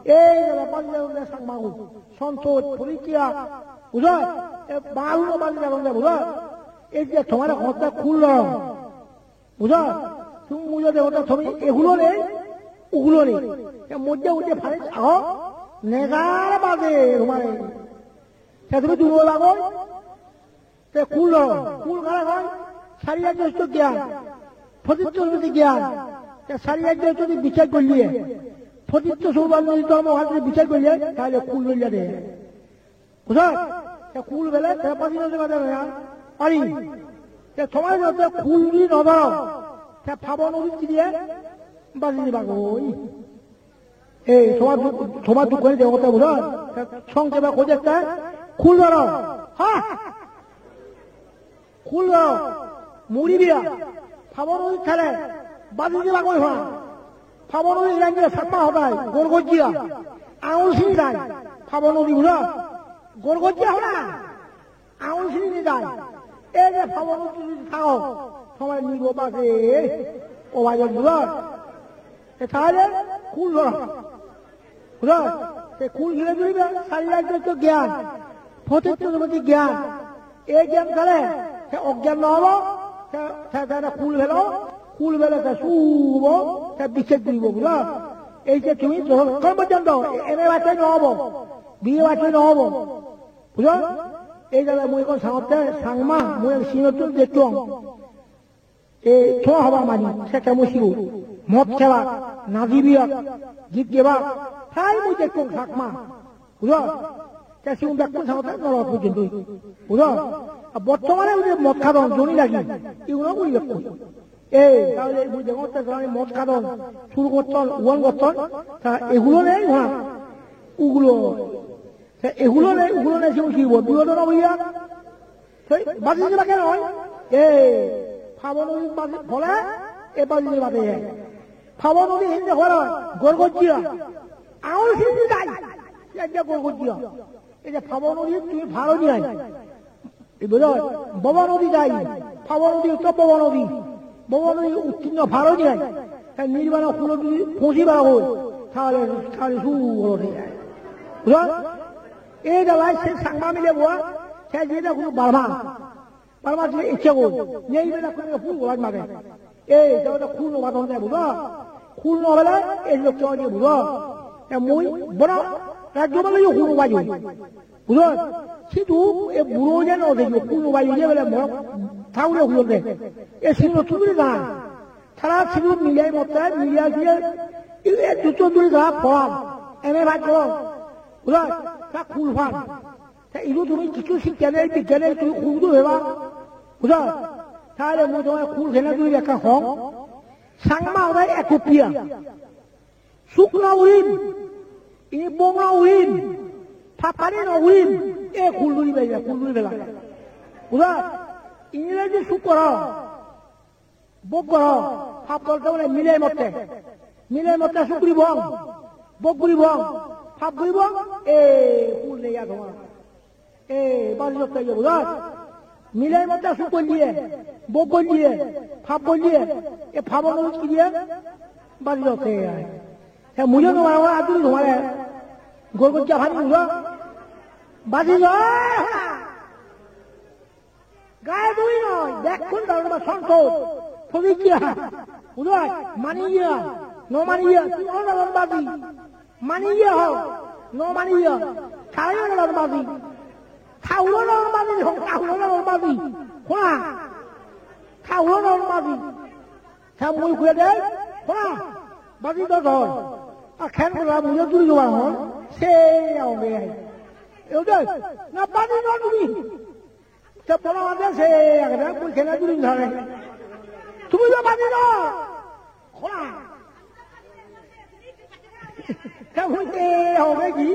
Ei jara bajei dibago Changmagun. Santosh, porikkiya, bujho? E balu no bajei dibago, bujho? Ei je tomare hotte hul doro. Bujho? Tumi mui jodi hotte tumi ehulo nei, uhulo nei. E mojje ujje pare ago, negar baje tomare. Te tumi duro lagoi, te hul doro, hul kare hoi? Sari rajyo jodi gyan, poditto jodi gyan, te sari rajyo jodi bichar golle, poditto somay jodi dhormo hal jodi bichar golle, tahole hul loile de. Bujho? Te hul pele, te baji no jeba de na, pari. Te tomar jodi hul jodi no doro, te pabon nodi diye, baji jebagoi. Ei, tomar duk-, tomar dukkan degongotte bujho? Songkhebe hoi jette, hul doro. Ha? Hul doro. Muri biya. Pabon nodi thele. Baji jebagoi hoi. Pabon nodi irange Changma hodai. Gorgojjiya. Angul sini dai. Pabon nodi bujho? Gorgojjiya hona. Angul sini ni dai. Ei je pabon nodi thago, tomar nibo baje. O bhai bondhu, e tahole hul doro. Bujho? Te hul hile duribe, sari rajyo jodi gyan, poditto jodi gyan. Ei gyan thele, te ogyan no obo, te, te, te, te hul pelo, hul pele te suk obo, te bichar guribo, bujho? Ei je tumi jotokkon porjonto, ene bacche no obo, biye bacche no obo. Bujho? Ei jala mui ekko Sangotte, Changma, mui ek sinottun dekkong. Ei to haba mani, sekke mui sigun. Mod khebak, naji biyok, git gebak, tai mui dekkong Changma. Bujho? Te sigun bekkun Sangotte norok pujjon doi. Bujho? Ar bortomane udi mod hadon, joni lagi, iguno guri bekkun. Ei, tahole mui degongotte joni mod hadon, suru gotton, uan gotton, ta ehulo nei, ha? Ugulo. Te ehulo nei, ugulo nei, sigun hi obo? Biyodo no oiya? Te baji jeba ken oi? E, pabon nodi baji, bole, e baji jeba de. Pabon nodi hinde hora, gorgojjiya. Angul sini dai. Ende gorgojjiya. Ei je pabon nodi tumi par oi ni ai. Ei bujho? Bhabo nodi dai. Pabon nodi to bhabo nodi. Bhabo nodi uttirno par oi ni ai. Te nirbano kulo jodi phoji paro goi, tahole, tahole suk olo de. Bujho? Ei dalai se Changma mile bua, te je da kuno Burma. Burma je icche goi. Nei bela kuno hul golaj mare. Ei, te oda hul no padon de, bujho? Hul no pele, ei lokke oye, bujho? E mui, bono, rajyo bole yo hul no payo. Bujho? Sidu, e buro je no de, yo hul no payo, je bole mo, thaure hul de. E sino tumi da. Tara sidu milai motte, milai sidu, e, e duto duri da, pholam. Ene bhai pholam. Bujho? Ta hul pan. Te idu tumi kichu sikkha nei, bigyan nei, tumi hudu heba. Bujho? Tahole mui tomare hul hene dui ekka hong. Changma hodai ek kopiya. Suk no gurim. Ini bong no gurim. Papani no gurim. E hul duri bela, hul duri bela. Bujho? Ingreji suk goro. Bhog goro, pap golte mane milai motte. Milei motte suk guribong, bhog guribong, pap guribong, e, phul nei ar tomar. E, baji jotte iye bujor. Milei motte suk golle, bhog golle, pap golle, e pap ono ki diye? Baji jotte ai. Te muiyo no maro, aduri tomare. Gor gojja pani muiyo. Baji jo. Gai bui noi, bekkun dhoron ba santo, protigga, bujhoi, maniye, no maniye, tui ono dhoron baji, maniye ho, no maniye, tara ono dhoron baji, tara ono dhoron baji, tara ono dhoron baji, hona, tara ono dhoron baji, ta mui kure dei, hona, baji do dhor, a khen gora mui o duri do hon, se aonge ai. Eudei, na baji no tumi. Te boro manje se agede, mui kene duri no thare. Tumi do baji no. Hola. Te mui te hobe ki?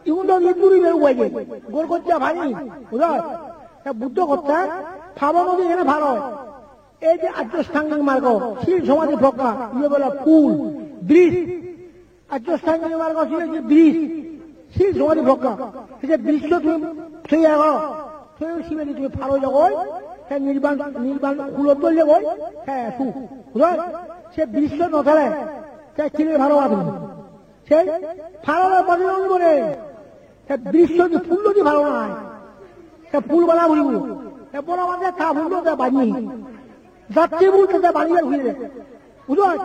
Igun do ni duri be ubaye. Gor gojja pani. Bujhoi? Te Buddho hotte, pabon odi ene pharo. Ei je Arjo Ostangik Margo, sil somadhi progga, iye bole phul, bridge. Arjo Ostangik Margo sil je bridge, sil somadhi progga. Ei je bridge-o tumi thei ago, thei sibeni tumi pharo jogoi, te nirban, nirban hulot dole goi, te su. Bujhoi? Se bridge no thele, te kile pharo ago tumi. Sei pharo le baji no bore. Te bridge di phul di pharo nai. Te phul bana buribo. Te boro manje ta phul te bani. Jatti phul te bani buribo. Bujhoi?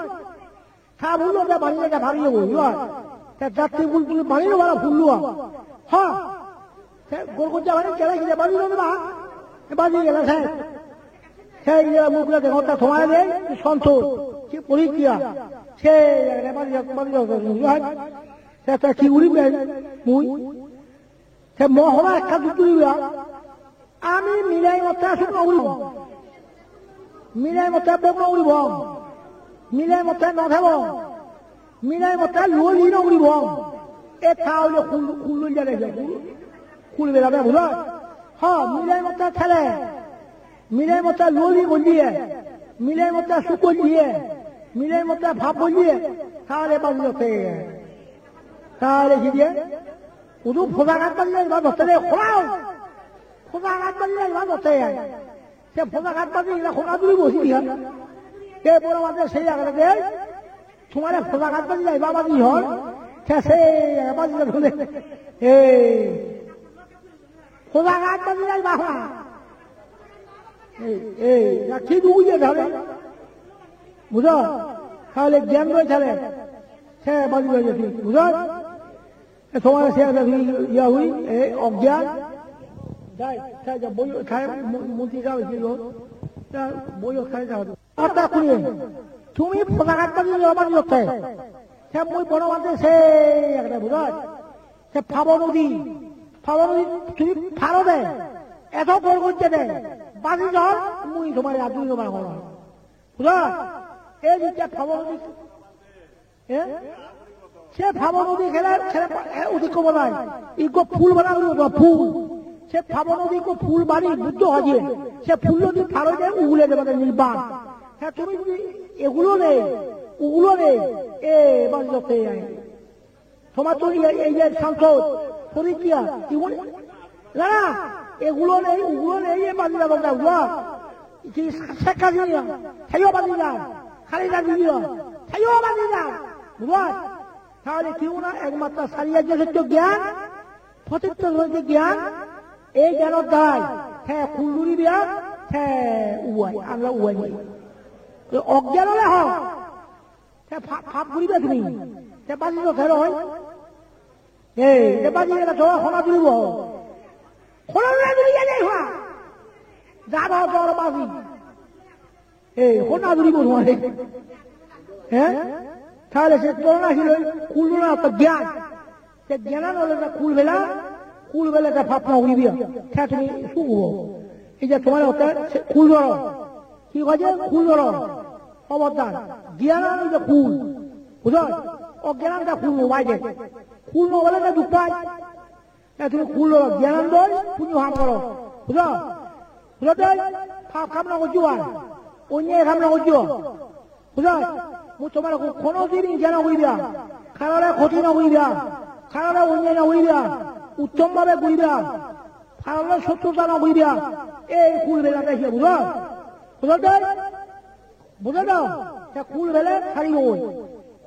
Ta phul te bani te phari obo, bujhoi? Te jatti phul tumi bani no pharo phul lua. Ha. Te gor gojja pani gele gele baji no ba. E baji gele se. Te iye mukle de hotta thomai de, santo. Ki protigga. Se iye baji, baji, baji, bujhoi? Te, te ki guribe mui? Te mo hoba ekka duk guriba. Ami milei motte suk no guribong. Milei motte bhog no guribong. Milei motte no thebong. Milei motte luo li no guribong. E ta ole khul, khul loi jare je. Khul bela be bujhoi? Ha, milei motte thele. Milei motte luo li golle. Milei motte suk golle. Milei motte pap golle. Tale baji jotte. Tale hi diye? Udu phoja gaj bajile iba dhotte de, khulao. Phoja gaj bajile iba dhotte ai. Se phoja gaj bajile iba khona duri bosi diya. Te boro manje sei agede de, tomare phoja gaj bajile iba baji hor. Te sei agede baji hor. Ei. Phoja gaj bajile iba hor. Ei, ei, ya ki dugu ye dhore? Bujho? Tahole gyan roi thale. Se baji baji, bujho? E tomar se ada tumi iya hui, e ogyan. Jai, jai, jai, boi, khai, mo-, monti jai, ki lo? Ja, boi, khai, ja. Ata kuni, tumi phoja gaj bani lo, bani lotte. Se mui boro manje se, ekta bujhoi. Se pabon odi, pabon odi, tumi pharo de. Eto gor gojje de. Baji jor, mui tomare aduri no mangor. Bujho? Ei je pabon odi, eh? Se pabon odi khele, khele, eh, udi kobo nai. Ikko phul bana guri obo, phul. Se pabon odi ikko phul bani, Buddho hoye. Se phul odi pharo de ugule de mane nirban. Ta tumi jodi egulo nei, ugulo nei, e, bani lotte ai. Tomar to iye, iye, iye, santo, protigga, igun, na, na, egulo nei, ugulo nei, iye baji jabo na, ugulo. Ki sekka diye, saiyo baji ja, khali ja diye, saiyo baji ja, ugulo. Tahole ki una ekmatro sari arjo sotto gyan, pochitto sotto gyan, ei gyanor darai, te khul luribe, te ubai, amra ubai nei. Ogyan ole ho, te pa-, pap guriba tumi. Te baji no thero hoi. Ei, te baji gele to hona duribo. Hona duribo, duribo, duribo, hona. Jabo tor baji. Ei, hona duribo tomare. He? Tahole se tor na hilo, khul na to gyan. Te gyanan ole te khul bela, khul bela te pap no guriba. Te tumi suk obo. Ei je tomar otte se khul doro. Hi hoye? Khul doro. Hobordar. Gyanan ole khul. Bujho? Ogyanan te khul no pai de. Khul no pele te duk pai. Te tumi khul doro. Gyanan doi, punyo ham goro. Bujho? Bujho de? Pap ham no gojjo ar. Onyo ham no gojjo. Bujho? Mui tomare hono din ingsa no guriba, karore khoti no guriba, karore onnay no guriba, uttom bhabe guriba, karore sotruta no guriba. Ei hul bela de hi bujo? Bujo de? Bujo de? Te hul bele sari goi.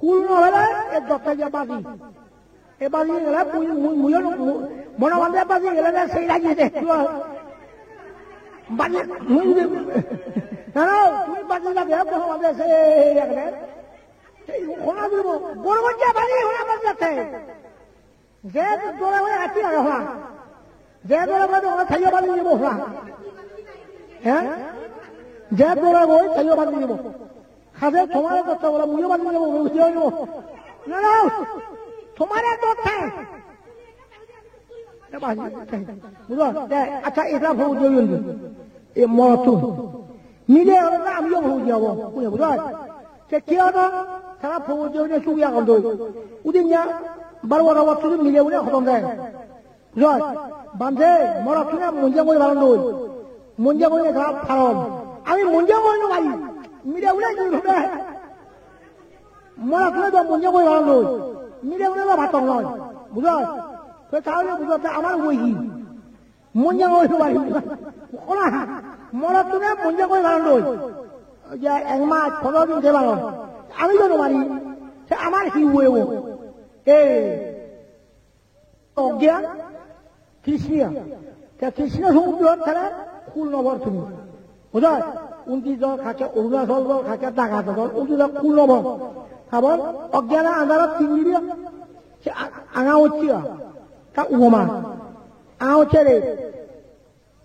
Hul no bele e dotta ja baji. E baji gele mui, mui, mui, mui, mui, mone mone baji gele na sei lagi de. Baji, mui, mui, na, na, tumi baji lage, mone mone sei lagi de. Ei, hona dibo, boro bajja baji, hona bajja te. Je dore hoi ati lage hona. Je dore hoi hona thaiyo baji dibo hona. He? Je dore hoi thaiyo baji dibo. Haje tomare dotta bole muiyo baji dibo, muiyo dibo. Na, na. Tomare dotta. E baji. Bujo? Te, accha, eta bhou diyo yun. E motu. Mile ole na amiyo bhou diyo. Bujo? Bujo? Te ki obo? Tara pogojje oinei sugi agon doi. Udin ya, baro baro bottor mile une hodon de. Joi, bhante, morot tune monjang goi paron doi. Monjang goi tara paron. Ami monjang goi no pari. Mile une joi hode. Morot tune do monjang goi paron doi. Mile une do patong noi. Bujoi? Te tahole bujoi, te amar ugoi hi? Monjang goi no pari. Hola, morot tune monjang goi paron doi. Je ek mas, pondro din thei paron. Ami do no pari. Te amar hi obo? Ei. Ogyan, trishna. Te trishna somudro thele hul no bor tumi. Bujoi? Undi jol khakke, Arunachal jol khakke, Dhaka jol, undi jol hul no bor. Habor, ogyan andharot tin dibi. Se a-, anga hocche. Ta upoma. Aa hocche re,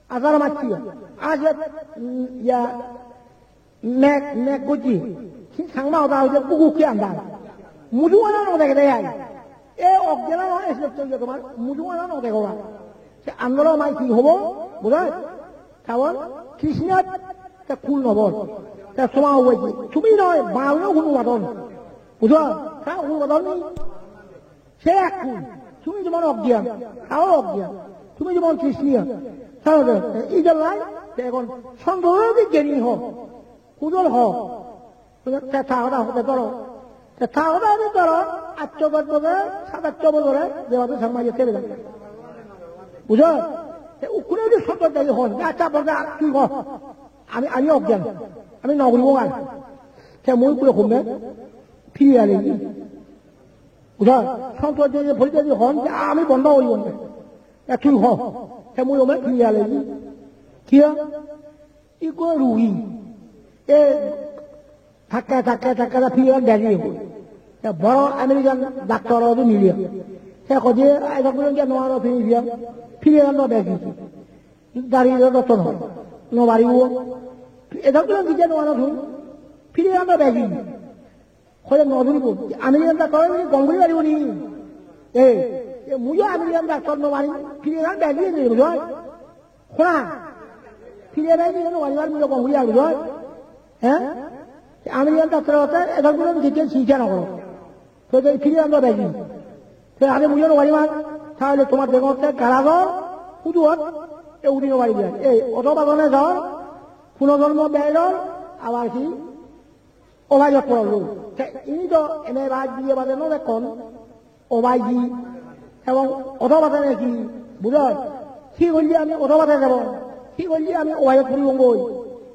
ajar macche. Ajar, mm, ya, meg, meg gojje. Hi Changma hoda hoide bugukke andar. Muju ana no dege de ai. E oggela no esbetto je tomar muju ana no dege ba. Se andolo mai hi hobo, bujoi? Tawon Krishna te hul no bor. Te soma hobo je. Tumi noi, babuno hul no badon. Bujoi? Ta hul badon ni? Se ekkun, tumi jemon ogyan, tao ogyan, tumi jemon trishniya, tao ogyan. Te idellai, te egon sondor geni ho, hujol ho. Te ta hoda hode dhoro. Te ta hoda hode dhoro, atto bojore, sat atto bojore, jebade Changma iye tebe jai. Bujo? Te ukkune jodi sondor degi hon, je accha bojore tui ho. Ami, ami ogyan, ami no guribo ar. Te mui guri homme, phiri ale. Bujo, sonto je je porichoi di hon je ami bondo oi bondo. E tui ho, e mui ome phiri ale ji. Kiya? Ikko rugi. E thakke, thakke, thakke ta phiri an begi oi. E boro American doctor odu mili. Te hoje, "Ai doctor ke no aro phiri dia." Phiri an no begi. Dari ro to no. No bari o. E doctor ke no aro phiri. Phiri an no begi. Hoye no dhuribo. American doctor-e gom guri paribo ni? Ei, e muiyo American doctor no parim, phiri egan begi ni bujoi? Hona, phiri egan begi no parim, ar muiyo gom guri ar bujoi? He? American doctor hotte edok guri detail sikha no goro. To je phiri egan begi. Te age muiyo no parim ar, tahole tomar degongotte garage-o hudu ot, e udi no paribe ar. Ei, odo badone jor, punojonmo bej ol, abar hi? Obaiyot porollo. Te ini do ene baj diye bade no dekkon. Obaiji. Ebong odo bade neki, bujoi? Hi golle ami odo bade jebong? Hi golle ami obaiyot poribong goi?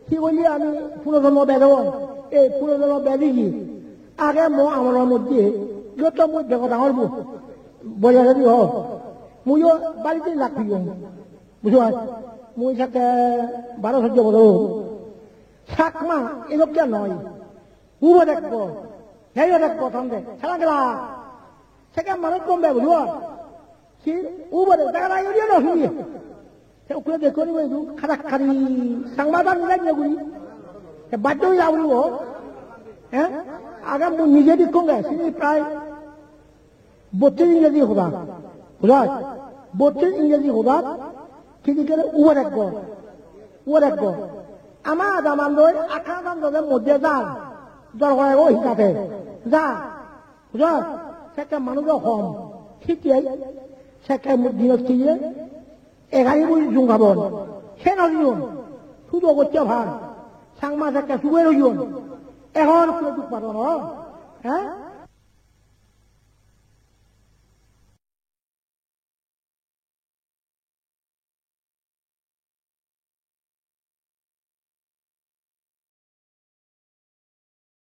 Hi golle ami punojonmo bej obong? Ei punojonmo bej oye. Age mo amolor moddhe, iyot to mui bego dangor bo. Boja jodi ho. Muiyo barite lak piyong. Bujoi? Mui satte baro sojjo bojor. Chakma, edokke noi. Ubo dekko, heyo dekko, thonde. Sala gela. Sekke manuj gom bego, bujo? Ki? Ubo de, dara yori no suni. Te ukure dekko ni boju, khadak khari, Changma dan ni lagye guri. Te baddo ya guri o. Eh? Aga mu nije dikkonge, sini prai bottir ingreji hoda. Bujoj? Bottir ingreji hoda. Kidi kere ubo dekko. Ubo dekko. Ama adamandoi, akha adamandoi moddhe jar. Dorkar ego hikate. Ja. Bujoj? Sekke manujo hom. Hittei? Sekke mu-, dinot kiye? Egari bui jungabon. Se no jiyon. Sudo gocche bhan. Changma sekke suger oyon. Ehon hule duk padon, oh? He?